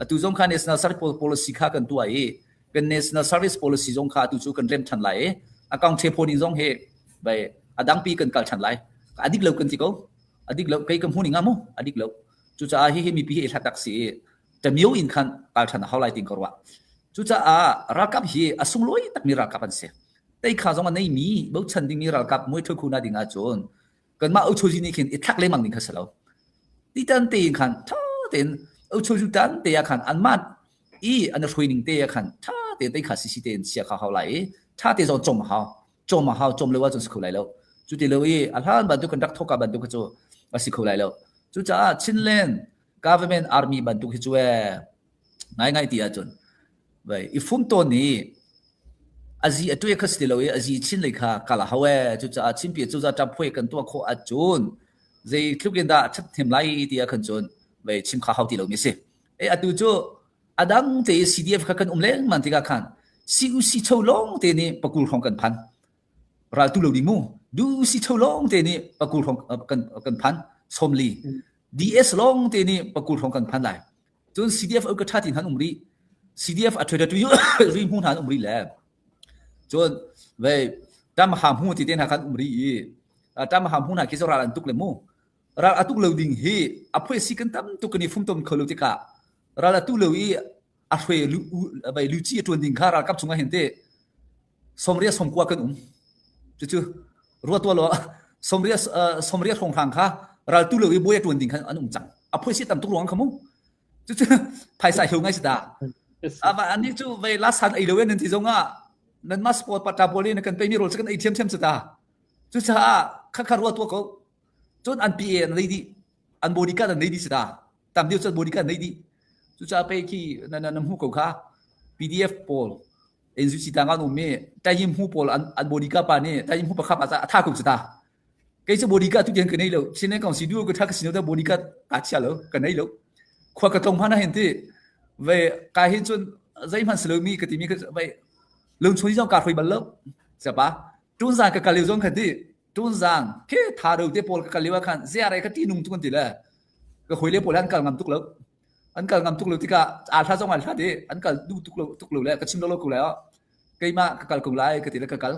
Atu zong kha national service policy kha kan tuah i kan national service policy zong kha atu cu kan rem than lai i account the phone zong he bai adangpi kan kal than lai. Adik lo kan ti ko. Adik lo kei ka hmu ning mu adik lo. Cucaah hi hi mipi hi hlatak si i tamio in khan kal than hau lai tin ka ruah. Cucaah ralkap hi a sunglawi takmi ralkap an si. Tei kha zong a nei mi bochan dingmi ralkap muai thu khu na ding ahcun kanmah uchozi nih khin i thlak lengmang ding kha si lo. Titan tein khan tha tein uchozu tan te ah khan anmah i an hruai ning te ah khan tha te te kha sisi tein chia kha hau lai i tha te zong chom hau chom hau chom lo ahcun si kho lai lo. Cu ti lo i a hlan bantuk kan rak thoka bantuk cu a si kho lai lo. Cucaah Chinland government army bantuk hi cu ee ngaingai ti ahcun vai i fum tawn i azi a tuai kha si lo i azi chin lei kha kal a hau ee cucaah Chinpi cozah ṭap phuai kan tuah khawh ahcun zeitluk in dah a ṭhathnem lai ti ah khan cun vai chim kha hau ti lomi a si. E atu cu a dang te i CDF kha kan um lengmang tikah khan CUC cho lawng te nih pakul hrawng kan phan. Ral tu lo ding mu. Du si cho lawng te nih pakul hrawng kan kan phan 40. DS lawng te nih pakul hrawng kan phan lai. Cun CDF ka ṭha tin han um rih. CDF a ṭhuai tu ri hmu hna an um rih le. Cun vei tam ha hmu ti te hna khan um rih i tam ha hmu hna khi ral an tuk le mu. Ral a tuk lo ding hi a phuai si kan tam tuk kan i fumtom kho lo tikah ral a tu lo i a hruai lu vai luci a ṭuan ding kha ralkap chungah hin te somria somkua kan um. Cucu ruat tuah law somria somria hrawnghrang kha ral tu lo i bawi a ṭuan ding khan an um cang. A phuai si tam tuk ruang kha mu. Cucu phaisa hio ngai si ta. Ava ani cu vei la san ei lo nan ti zong ah nan mas pawl pata pawl in kan peimi rawl cu kan ei thiam thiam si ta. Cucaah kha kha ruat tuah ko. Cun an PA an nei dih. An bodyguard an nei dih si ta. Tam deuh cun bodyguard nei dih. Cucaah pei khi na na hmu ko kha. PDF pawl NUC tang an um i Tayim hu pawl an an bodyguard pa nih Tayim hu pakhat pa a tha ko cu ta. Kei cu bodyguard tu tiang ka nei lo. Sinen kong si du ka tha ka sino ta bodyguard ka chia lo ka nei lo. Khua ka tlong hmana hin ti ve ka hin cun zeihmanh si lomi ka timi ka vai lungchun zong ka hrui bal lo. Siapa tunzang ka kal lio zong khan ti tunzang ke tha do te pawl ka kal lio ah khan ziare ka ti nung tu kan ti le ka hoi le pawl an kal ngam tuk lo. An kal ngam tuk lo tikah aa hla zong an hlat i an kal duh tuk lo tuk lo le ka chim lo lo ko lai oh keimah ka kal ko lai ka ti le ka kal.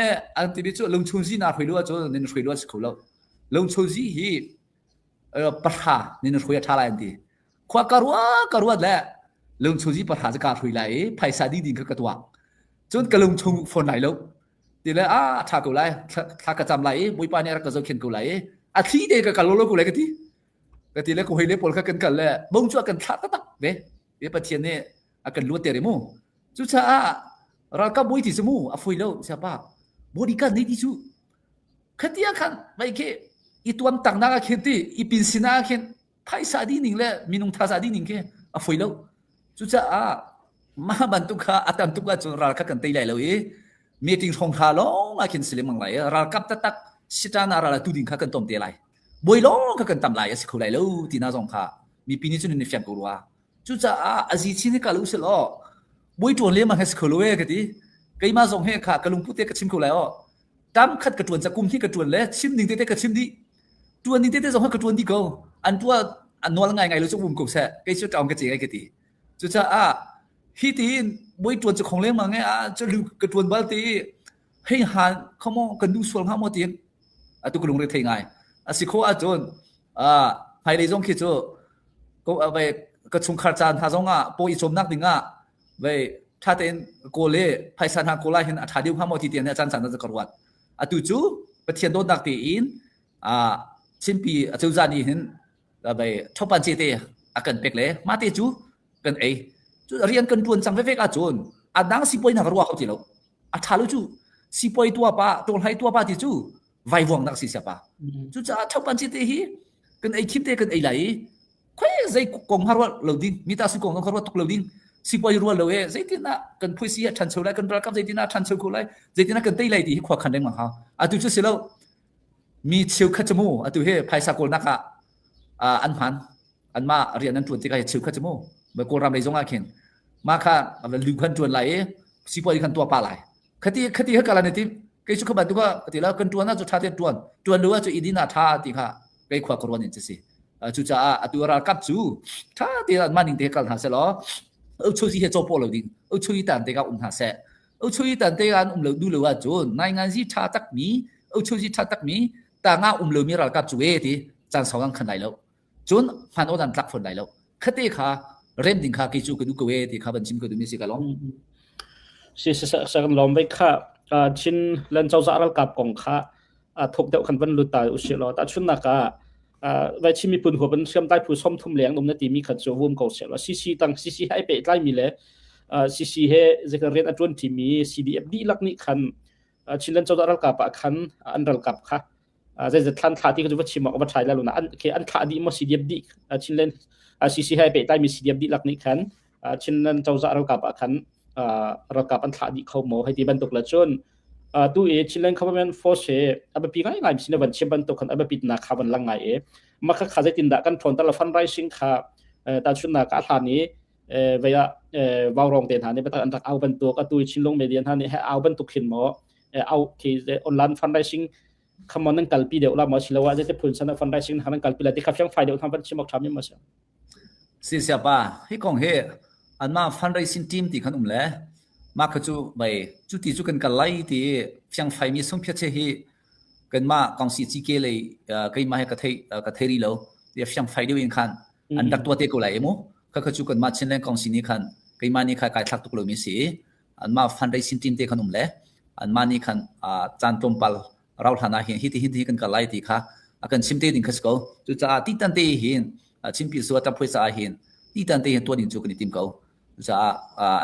Eh an timi cu lungchunzi na hrui lo ahcun nan hrui lo a si kho lo. Lungchunzi hi pahra nan hrui a ṭha lai an ti. Khua ka rua ka ruat le lungchunzi pahra cu ka hrui lai i phaisa ding ding kha ka tuah. Cun ka lungchung fawn lai lo. Ti le a ṭha ko lai thla ka cam lai i Bawipa nih a rak ka zohkhenh ko lai i a thli te ka kal lo lo ko lai ka ti. Ka ti le ka hoi le pawl kha kan kal le bung cu a kan thlah taktak ve. Ve Pathian nih a kan luat ter i mu. Cucaah ralkap bawi ti cu mu a foi lo siapa. Bodyguard nei ti cu khatia khan vai khi i tuam tak nak ah khin ti i pin sin ah khin phaisa di ning le minung thaza di ning khi a foi lo. Cucaah mah bantuk kha a tam tuk ahcun ral kha kan tei lai lo i meeting hrawng hra lawng ah khin si lengmang lai. Ralkap taktak sitana ral a tu ding kha kan tom te lai. Bawi lawng kha kan tam lai a si kho lai lo ti na zong kha mipi nih cun an i fiang ko rua. Cucaah a zi chin hi kal u sih law bawi ṭuan lengmang hi si kho lo e ka ti. Keimah zong he kha ka lungput te ka chim ko lai aw. Tam khat ka ṭuan ca kum hi ka ṭuan le chim ning tete ka chim dih. Ṭuan ning tete zong kha ka ṭuan dih ko. An ṭuan an nawl ngai ngai lo cu um ko seh. Kei cu ṭaung ka ce ngai ka ti. Cucaah hi tiin bawi ṭuan cu khong lengmang e ah cu ka ṭuan bal ti hei han kho maw kan duh sual hnga maw tiin atu ka lungre thei ngai. A si khawh ahcun hmailei zong khi cu ko vai ka chungkhar caan hna zong ah paw i cawmnak ding ah vai ṭha tein kawl i phaisa hna kawl ah hin a ṭha deuh hnga maw ti tiang nih a caan caan ah ka ruat. Atu cu Pathian dawtnak tein Chinpi acozah nih hin vai ṭhopan ce te a kan pek le mah te cu kan ei. Cu rian kan ṭuan cang vevek ahcun a dang sipuai hna ka ruah kho ti lo. A ṭha lo cu sipuai tua pa ṭawlhai tua pa ti cu vaivuang nak si siapa. Cucaah ṭhopan ce te hi kan ei khim te kan ei lai i. Khoi zei kong ha ruat lo ding, mi ta si kong kha ruat tuk lo ding. Sipuai rual lo e, zeitin ah kan phuisi a ṭhancho lai, kan ralkap zeitin ah ṭhancho ko lai, zeitin ah kan tei lai ti hi khua khan lengmang hau. Atu cu si lo. Mi cheukhat cu mu, atu hi phaisa kawlnak ah an hman. Anmah rian an ṭuan tikah hi cheukhat cu mu. Kawlram lei zong ah khin mah kha lu khan ṭuan lai i sipuai khan tuah pa lai. Khati khati ha kala ne tim kei chu kha bantuk ah ti la kan tuan ah cu tha te tuan tuan lu ah cu idin ah tha ti kha kei khua ka ruan in si cucaah atu ralkap cu tha te an maning te kal hna se law uchu ji he chopo lo ding uchu yi tan te ka um hna se uchu yi tan te an um lo du lo ah cun nai ngan ji tha tak mi uchu ji tha tak mi ta nga um lo mi ralkap cu e ti chan sau ang khan lai lo cun hman aw dan tlak fawn lai lo khate kha rem ding kha kei cu ka duh ko e ti kha van chim ka duh mi si ka long si si sa kan lom ve kha chin len cozah ralkap kong kha thuk deuh khan van lut ta u si lo ta chun nak ah vai chin miphun huap an hriam tai phu som thum leng um na ti mi khat chu vum ko se lo cc tang cc hai pe tlai mi le cc he zekan rian atuan thi mi CDF dihlak nih khan Chinland cozah ralkap ah khan an ralkap kha zeizat thlan thla ti ka cu va chim awk va ṭhai la luna an ke an thlah dih maw CDF dih Chinland CC hai pehtlai mi CDF dihlak nih khan Chinland cozah ralkap ah khan ralkap an thlah dih kho maw hei ti bantuk la cun tu i Chinland government force he a biapi ngai ngai sin van chim bantuk khan a biapit nak kha van lang ngai e maka kha zeitin dah kan ṭhawn tal fundraising kha ta chun nak a hlan i vei ah vaurong te hna nih an rak au bantuk atu i Chinlung media hna nih au bantuk khin maw au khi online fundraising khamon nan kalpi deuh la maw siloah zeite phun san fundraising nan kalpi la ti kha fiang fai deuh thang van chim awk ṭha mi maw si Si siapa hi kong hi anmah fundraising team ti khan um le mah kha cu bai cu ti cu kan kal lai ti fiang fai mi sung phiat che hi kanmah kongsi CK lei keimah he ka thei ka thei ri lo ti fiang fai deuh in khan an rak tua te ko lai mu kha kha cu kanmah Chinland kongsi nih khan keimah nih kha kai thlak tuk lo mi si anmah fundraising team te khan um le anmah nih khan caan tlawmpal rau hlan ah hin hi ti hin ti kan kal lai ti kha a kan chim te ding kha si ko cucaah titan te hin Chinpi sua taphoi caah hin titan te hin tuan ding cu kan i tim ko cucaah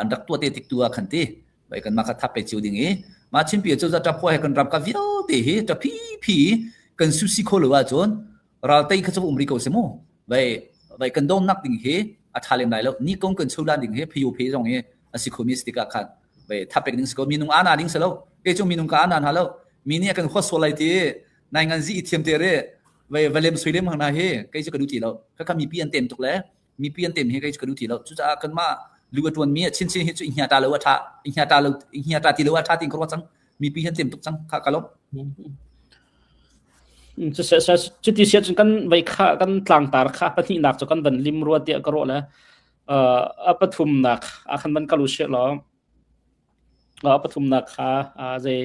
an rak tua te tik tu ah khan ti bai kan mah kha thap pe chiu ding i ma Chinpi cu za taphoi he kan ram ka vialte hi ta phi phi kan susi kho lo ahcun ral tei kha cu um ri ko se mu vai vai kan dong nak ding hi a tha lem lai lo ni kong kan chulan ding hi phiu phe zong hi a si khomi si tikah khan vai thapek ding si ko minung ana ding si lo ke chung minung ka ana hna lo mi nih kan khua sual lai ti nai ngan zi i thiam te re vai valem suilem hang na hi kei chu ka du ti lo kha kha mipi an tem tuk le mipi an tem hi kei chu ka du ti lo cucaah kan mah lu a tuan mi a chin chin hi chu ihnya ta lo a tha ihnya ta lo ihnya ta ti lo a tha tin ka cang mipi han tem tuk cang kha ka lo Cuti siah cun kan vei kha kan tlangtar kha pahnihnak cu kan van lim rua tiah ka ruah le a pathumnak ah khan van kal u sih law a pathumnak kha zei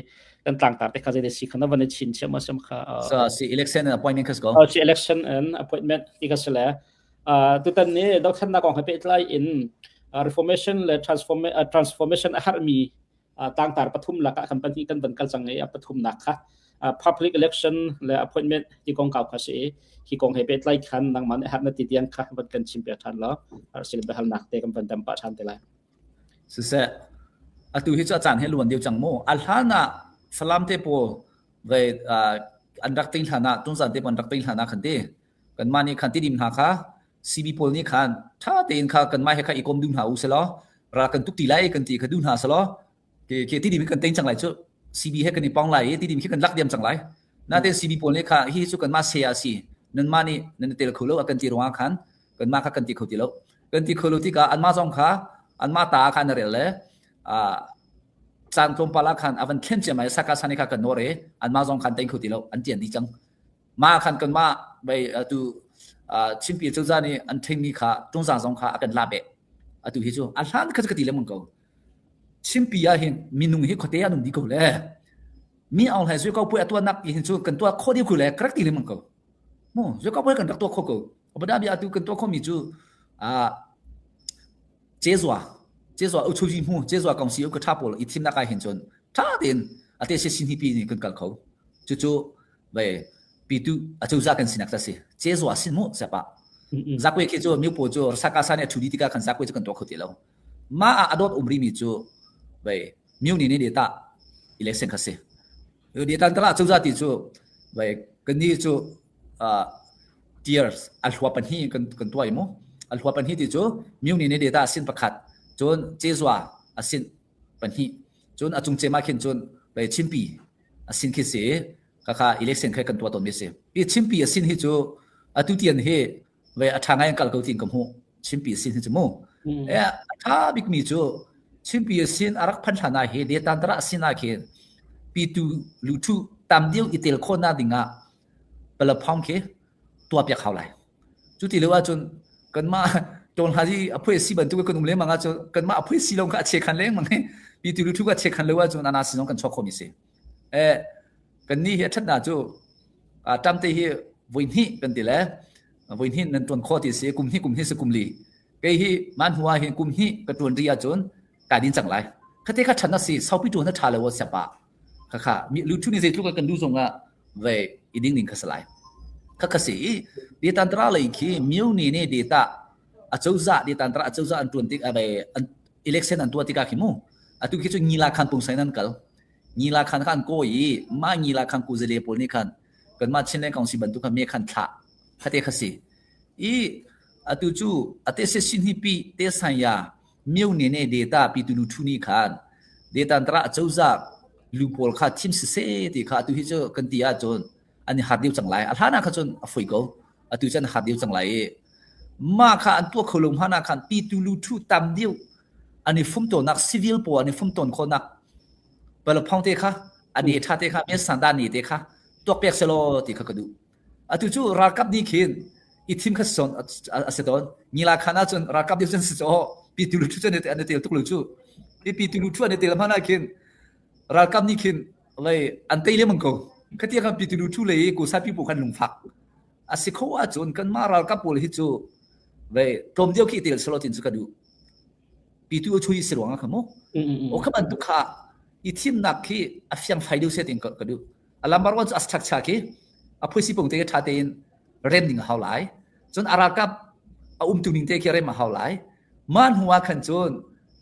kan tlangtar te kha zei si kha na van i chin chiah ma sem kha so si election and appointment kha ko si election and appointment ti kha si le tutan ni dothlennak kong he pehtlai in reformation le transformation a harmi tlangtar pathum lakah kan pahnih kan van kal cang i a pathumnak kha public election le appointment ti kongkau kha si hi kong he pehtlai khan nangmah nih har na ti tiang kha van kan chim piak ṭhan law sil biahalnak te kan van dam pah ṭhan te lai. Siseh, atu hi cu a caan he luan deuh cang mu. A hlan ah Falam te pawl ve an rak ting hlan ah tungzan te pawl an rak ting hlan ah khan ti kanmah nih khan tidim hna kha CB pawl nih khan ṭha tein kha kanmah he kha i kom duh hna u selaw ral kan tuk ti lai kan ti kha duh hna selaw ke ke tidim hi kan teng cang lai cu CB he kan i pong lai i tidim khi kan lak diam cang lai natein CB pawl nih kha hi cu kanmah se a si nanmah nih nan tel kho lo a kan ti ruangah khan kanmah kha kan ti kho ti lo kan ti kho lo tikah anmah zong kha anmah ta kha an rel le caan tlawmpal ah khan a van thlen ciam ai saka sani kha kan nawr i anmah zong khan teng kho ti lo an tian dih cang Ma khan kanmah bei atu Chinpi cozah nih an thengmi kha tungzang zong kha a kan la beh. Atu hi cu a hlan kha cu ka ti lengmang ko. Chinpi ah hin minung hi khuate an um dih ko le mi Aung Hlaing Zui Ko Puai a tuahnak ti hin cu kan tuah khawh dih ko le ka rak ti lengmang ko. Mu Zui Ko Puai kan rak tuah khawh ko. Bada bia atu kan tuah khawhmi cu Cezua Cezua uchuji hmu Cezua kong si ka tha pawl i thimnak ah hin cun tha tein ate se sin hi pi ni kan kal kho. Cucu vai pitu acozah kan sinak ta si cezua sin mu sepa zakwe khi cu miu pawl cu saka sa nih a thu tikah khan zakwe cu kan tuah kho ti lo ma ah adot um rimi cu vai miu ni ni data election kha si data kala cozah ti cu vai kan ni cu. Tiers a hlua pahnih kan kan tuah i mu. A hlua pahnih ti cu Myone ne data a sin pakhat, cun Cezua a sin pahnih, cun a cung cem ah khin cun vei Chinpi a sin khi si khakha election kha kan tuah tawn mi si. Hi Chinpi a sin hi cu atu tian hi vei a ṭha ngai in kal ko tiin ka hmuh. Chinpi a sin hi cu mu. E a ṭha bikmi cu Chinpi a sin a rak phan hlan ah hi Detantara a sin ah khin pitu luthu tam deuh i tel khawhnak ding ah Palaphong khi tuahpiak hau lai. Cu ti lo ahcun kanmah tawnhla i a phui si bantuk kan um lengmang ahcun kanmah a phui si lo kha a che khan lengmang hi pi tu thu ka che khan lo ahcun ana sin zong kan chuak khomi si. Eh kan ni hi a thatna cu tam te hi voi hnih kan ti le voi hnih nan tuan kho ti si kum hnih kum hnih si kum li kei hi man hua hi kum hnih ka tuan ri ahcun ka din cang lai khate kha than na si saupi tuan na tha lo siapa khakha mi lu thu ni zeitluk kan du zong ah ve i ding ning kha si lai. Khakha si i detantra lei khi myone ne data acozah detantra acozah an tuan tik a ve election an tuah tikah khi mu atu khi cu ngila khan pungsain an kal ngila khan kha an ko i ma ngila khan kuzale pawl nih khan kanmah Chinland Council bantuk kha me khan thlah khate kha si i atu cu ate se sin hi pi te san ya myone ne data pi tu lu thu ni khan detantra acozah lu pawl kha thim siseh ti kha atu hi cu kan ti ahcun an i har deuh cang lai. A hlan ah kha cun a foi ko. Atu cun an har deuh cang lai i mah kha an tuah kho lo hmanh ah khan pitu lu thu tam deuh an i fumtonak civil pawl an i fumton khawhnak palaphong te kha a ne tha te kha me sanda ne te kha tuak pek selaw ti kha ka duh. Atu cu ralkap nih khin i thim kha son a si tawn. Ngila khan ahcun ralkap nih cun si caw pitu lu thu cun an i tel tuk lo cu. I pitu lu thu an i tel hmanh ah khin ralkap nih khin lei an tei lengmang ko. Khatia kan pitu lu thu lei ko sa pipu khan lungfak. A si kho ahcun kanmah ralkap pawl hi cu vei tlawm deuh khi tel selaw tin cu ka duh. Pitu chui si ruang ah kha mu. O kha bantuk kha i thimnak khi a fiang fai deuh se tin ka duh. A lambar wan cu a chak khi a phuisi pung te tha tein rem ding a hau lai. Cun a ralkap a umtu ning te khi rem a hau lai. Mah hnu ah khan cun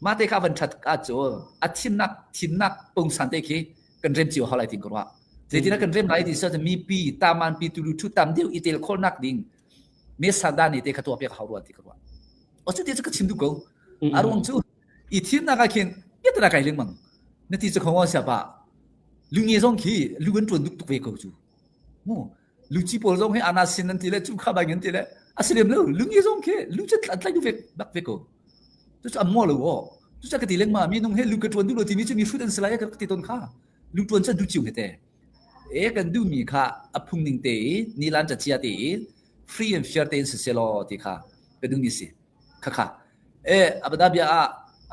mah te kha van that ahcun a thimnak thimnak pungsan te khi kan rem cio hau lai tin ka ruah. Zeitin kan rem lai ti so mipi taman pi tulu thu tam deuh i tel khawhnak ding me sada ni te kha tuah piak hau rua ti ka ruah. O cu ti cu ka chim duh ko. A ruang cu i thimnak ah khin biatana kai lengmang. Na ti cu khong sia pa. Lunge zong khi lu an tuan duk tuk ve ko cu. Mu luci pawl zong hi ana sin an ti le cu kha bang an ti le a si lem lo lungi zong khi lu cu an tlai duh ve bak ve ko cu cu an mo lo o cu cu ka ti lengma mi nung he lu ka tuan duh lo timi cu mi hrut an si lai ka ti ton kha lu tuan cu du chiu he te e kan duh mi kha a phung ning te i nilan cha chia te i free and fair te in si selaw ti kha ka duh mi si kha kha e abada bia a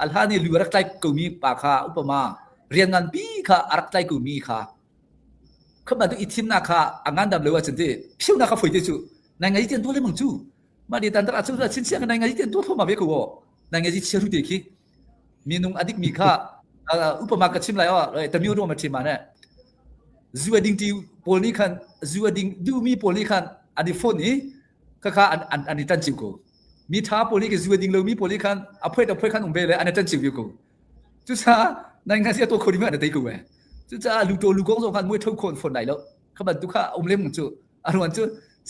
alha ni lu rak tlai ko mi pa kha upama rian ngan pi kha arak tlai ko mi kha Kha bantuk i thimnak kha a ngandam lo ahcun ti phiunak kha foi te cu nai ngai tian tuah lengmang cu mah ni tan tar cu chin chiang nai ngai tian tuah thoma ve ko nai ngai chia ru te khi minung adik mi kha upama ka chim lai o tamiu ro ma thim ma ne zu ading ti pawl nih khan zu ading du mi pawl nih khan an i phone i kha kha an an an i tan chiu ko mi tha pawl nih zu ading lo mi pawl nih khan a phoi ta phoi khan um ve le an i tan chiu ko Cucaah nai ngai si a tuah kho ding an tei ko ve. Cucaah lu to lu kong zong khan muai tho khon fawn lai lo. Kha bantuk kha um lem cu a ruan cu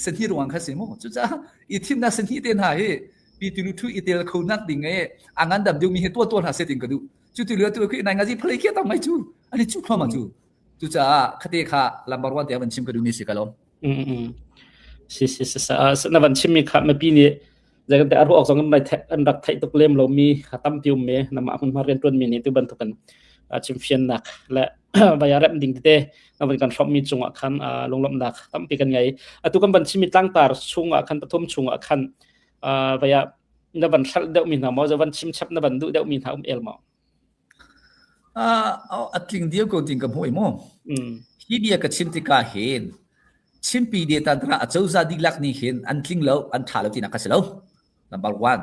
sahni ruang kha si mu. Cucaah i thimnak sahni te hna hi pi tu lu thu i tel kho nak ding e a ngan dam deuh mi hi tua tua hna se ting ka duh. Cu tu lu tu khi nai ngazi phalei khi tam mai cu ani chu thoma cu. Cucaah khate kha lambar wan te van chim ka duh mi si ka lom. Si si si na van chim mi kha mipi nih Zeitintiah a ruak zong an rak theih tuk lem lomi kha tampi um i namah hmunhma rianṭuanmi nih tu bantukin chimfiannak le vai ah remh ding tete na van kan hrawmhmi cungah khan lunglawmhnak tampi kan ngei. Atu kan van chimmi tlangtar chungah khan pathum chungah khan vai ah na van hrelh deuhmi hna maw, van chimchap na van duh deuhmi hna um el maw? A tling dio ko ting ka hmu i mu. Hi bia ka chim tikah hin Chinpi detantra acozah dihlak nih hin an tling lo, an ṭha lo tinak ka si lo. Number one.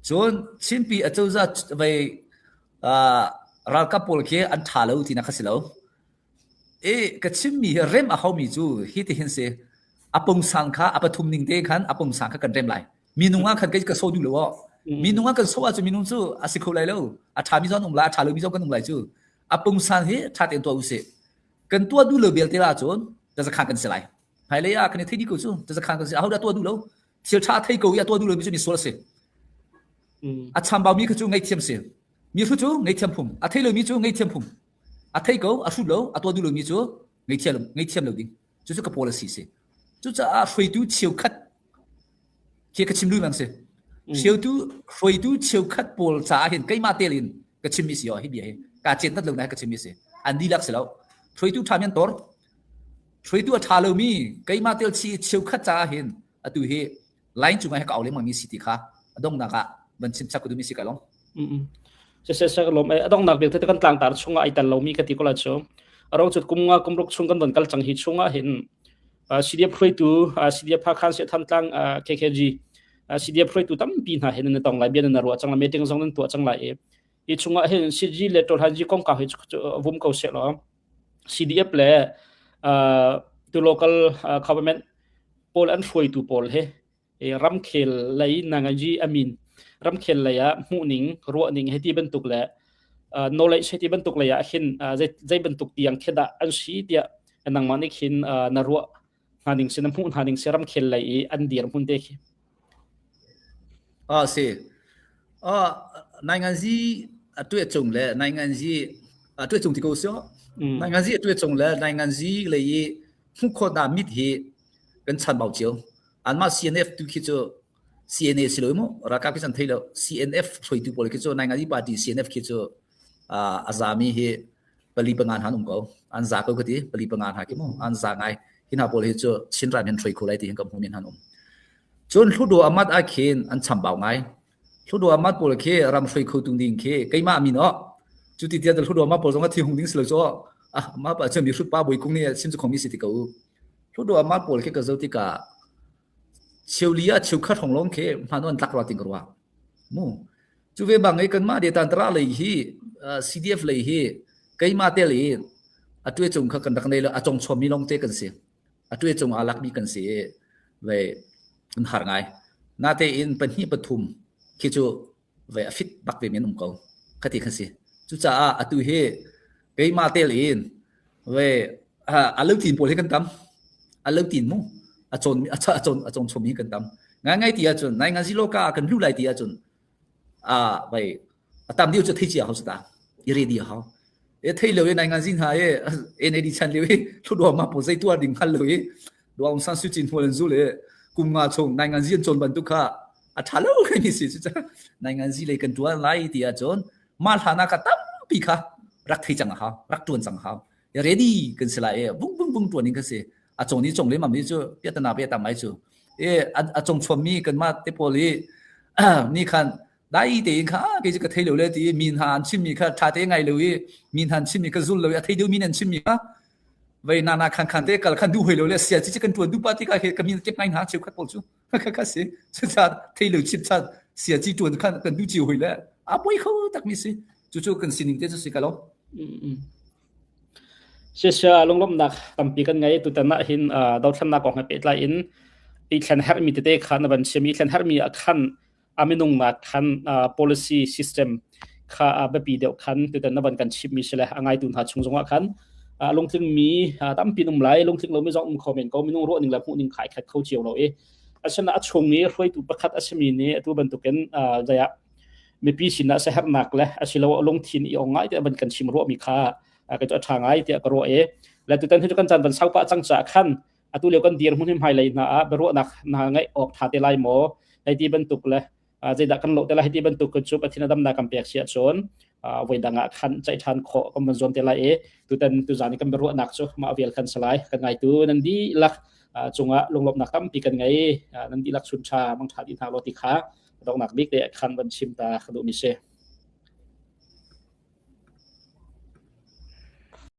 Cun Chinpi acozah vei ralkap pawl khi an ṭha lo tinak ka si lo. I ka chimmi hi rem a haumi cu hi ti hin si. A pungsan kha a pathum ning te khan a pungsan kha kan rem lai. Minung ah khan kei ka so duh lo aw. Minung ah kan so ahcun minung cu a si kho lai lo. A ṭhami zong an um lai, a ṭha lomi zong kan um lai cu. A pungsan hi ṭha tein tuah usih. Kan tuah duh lo belte ahcun tazakhan kan si lai. Hmailei ah kan i thei dih ko cu. Cazakhan kan si. Ahodah tuah duh lo? Thil ṭha thei ko i a tuah duh lomi cu misual a si. A chambaumi kha cu ngaihthiam si. Mi hru cu ngaihthiam phung. A thei lomi cu ngaihthiam phung. A thei ko, a hrut lo, a tuah duh lomi cu ngaihthiam ngaihthiam lo ding. Cucu ka policy si. Cucaah hruaitu cheukhat khi ka chim lengmang si. Hruaitu hruaitu cheukhat pawl caah hin keimah tel in ka chimmi si hi bia hi. Ka chet nat lo na ka chimmi si. An dihlak si lo. Hruaitu ṭha mi an tor. Hruaitu a ṭha lomi keimah tel chi cheukhat caah hin atu hi line cungah hi ka au lengmang mi si ti kha a donghnak ah van chim chap ka duhmi si ka long. Siseh lom a donghnak bik te kan tlangtar chungah ai tel lomi ka ti ko la chu. Aro chut kum nga kum ruk chung kan don kal cang hi chungah hin CDF hruaitu CDF Hakha se Thantlang KKG CDF hruaitu tampi hna hin na tong lai bia na ruah cang la meeting zong nan tuah cang lai i hi chungah hin CG le Tolhanji kongkau hi vum ko se law CDF le tu local government pawl an hruaitu pawl he ramkhel lei nangaji amin ramkhel lei ah hmuhning ruahning heti bantuk le knowledge heti bantuk lei ah hin zei bantuk tiang khi dah an si tiah nangmah nih khin na ruah hna ning si na hmuh hna ning si ramkhel lei i an dir hmun te khi. Ah si. Ah nainganzi a tuah cung le nainganzi a tuah cung ti ko sio. Nainganzi a tuah cung le nainganzi lei i hmuh khawh na mit hi kan chan bau cio. Anmah CNF tu khi cu CNA si lo mu ralkap khi san thei lo CNF hruaitu pawl khi cu nainganzi party CNF khi cu a zami hi pali pangan han um ko an za ko ka ti pali pangan ha ki mu an za ngai hi hna pawl hi cu Chin ram hin hrui kho lai ti hin kan hmu min han um cun hludo amat a khin an chambau ngai hludo amat pawl khi ram hrui kho tung ding khi keimah min o cu ti tiah hludo amat pawl zong a thi hung ding si lo cho ah ma pa chu mi hrut pa boi kung ni sim chu khomi si ti ko hludo amat pawl khi ka zo tika cheuli a cheukhat hong long khi hman on tlak ra ting ruwa mu Cu ve bang i kanmah Detantara lei hi CDF lei hi keimah tel i a tuai cung kha kan rak nei lo a cong chommi lawngte kan si. A tuai cung aa lakmi kan si i ve an har ngai. Natein pahnih pathum khi cu ve a fit bak ve men um ko. Khati kha si. Cucaah atu hi keimah tel in ve a lo tin pawl hi kan tam. A lo tin mu. A cawn a cawn a cong chomi kan tam. Ngai ngai ti ahcun nai ngan zilo ka kan lu lai ti ahcun a vai a tam deuh cu thei cia hau ta i ready hau e thei lo i nai ngan zin ha e NAD chan lio i thlu ma po zei tuar ding hal lo i Aung San Suu Kyi hnual an zul i kum nga chung nai ngan zi an cawn bantuk kha a tha lo mi si cu nai ngan zi lei kan tuan lai ti ahcun mah hlan ah ka tampi kha rak thei cang a hau rak tuan cang hau ready kan si lai e vung vung vung tuan in kan si a cong ni cong le mam ni cu piatana pe tam ai cu e a cong chuam mi kan mah te pawl hi ni khan dai tein kha kei cu ka thei lo le ti min ha an chim mi kha tha te ngai lo i min han chim mi ka zul lo i a thei deuh min an chim mi kha vei na na khan khan te kal khan du hoi lo le sia chi kan tuan du pa ti ka he ka min kep ngai hna cheu khat pawl cu kha kha si cha thei lo chip cha sia chi tuan khan kan du chi hoi le a poi kho tak mi si cu cu kan sining te cu si ka lo. Sisia lunglawmhnak tampi kan ngei. Tutan ah hin dothlennak kong he pehtlai in i thlen herhmi tete kha na van chim. I thlen herhmi ah khan a minung nak khan policy system kha biapi deuh khan tutan na van kan chimmi si le a ngaitu hna chung zongah khan lungtlingmi tampi um lai lungtling lomi zong um kho men ko minung ruah ning le hmuh ning kha ai khat kho cio lo i asina a chung i hruaitu pakhat a simi nih atu bantukin zei ah mipi sinah siaherhnak le asiloah lungthin i ong ngai tiah van kan chim ruahmi kha kei cu a ṭha ngai tiah ka ruah i le tutan hi cu kan caan van sau pah cang caah khan atu lio kan dir hmun hmailei hna ah biaruahnak hna ngeih awk ṭha te lai maw hei ti bantuk le zeidah kan lawh te lai hei ti bantuk cu Pathian a damnak kan pek si ahcun voi dang ah khan ceih ṭhan khawh kan van zuam te lai i tutan tuzan i kan biaruahnak cu mah vial khan si lai kan ngaitu nan dihlak cungah lunglawmhnak tampi kan ngei nan dihlak chun ṭha mang ṭha dih hna law ti kha donghnak bik te khan van chim ta ka duhmi si.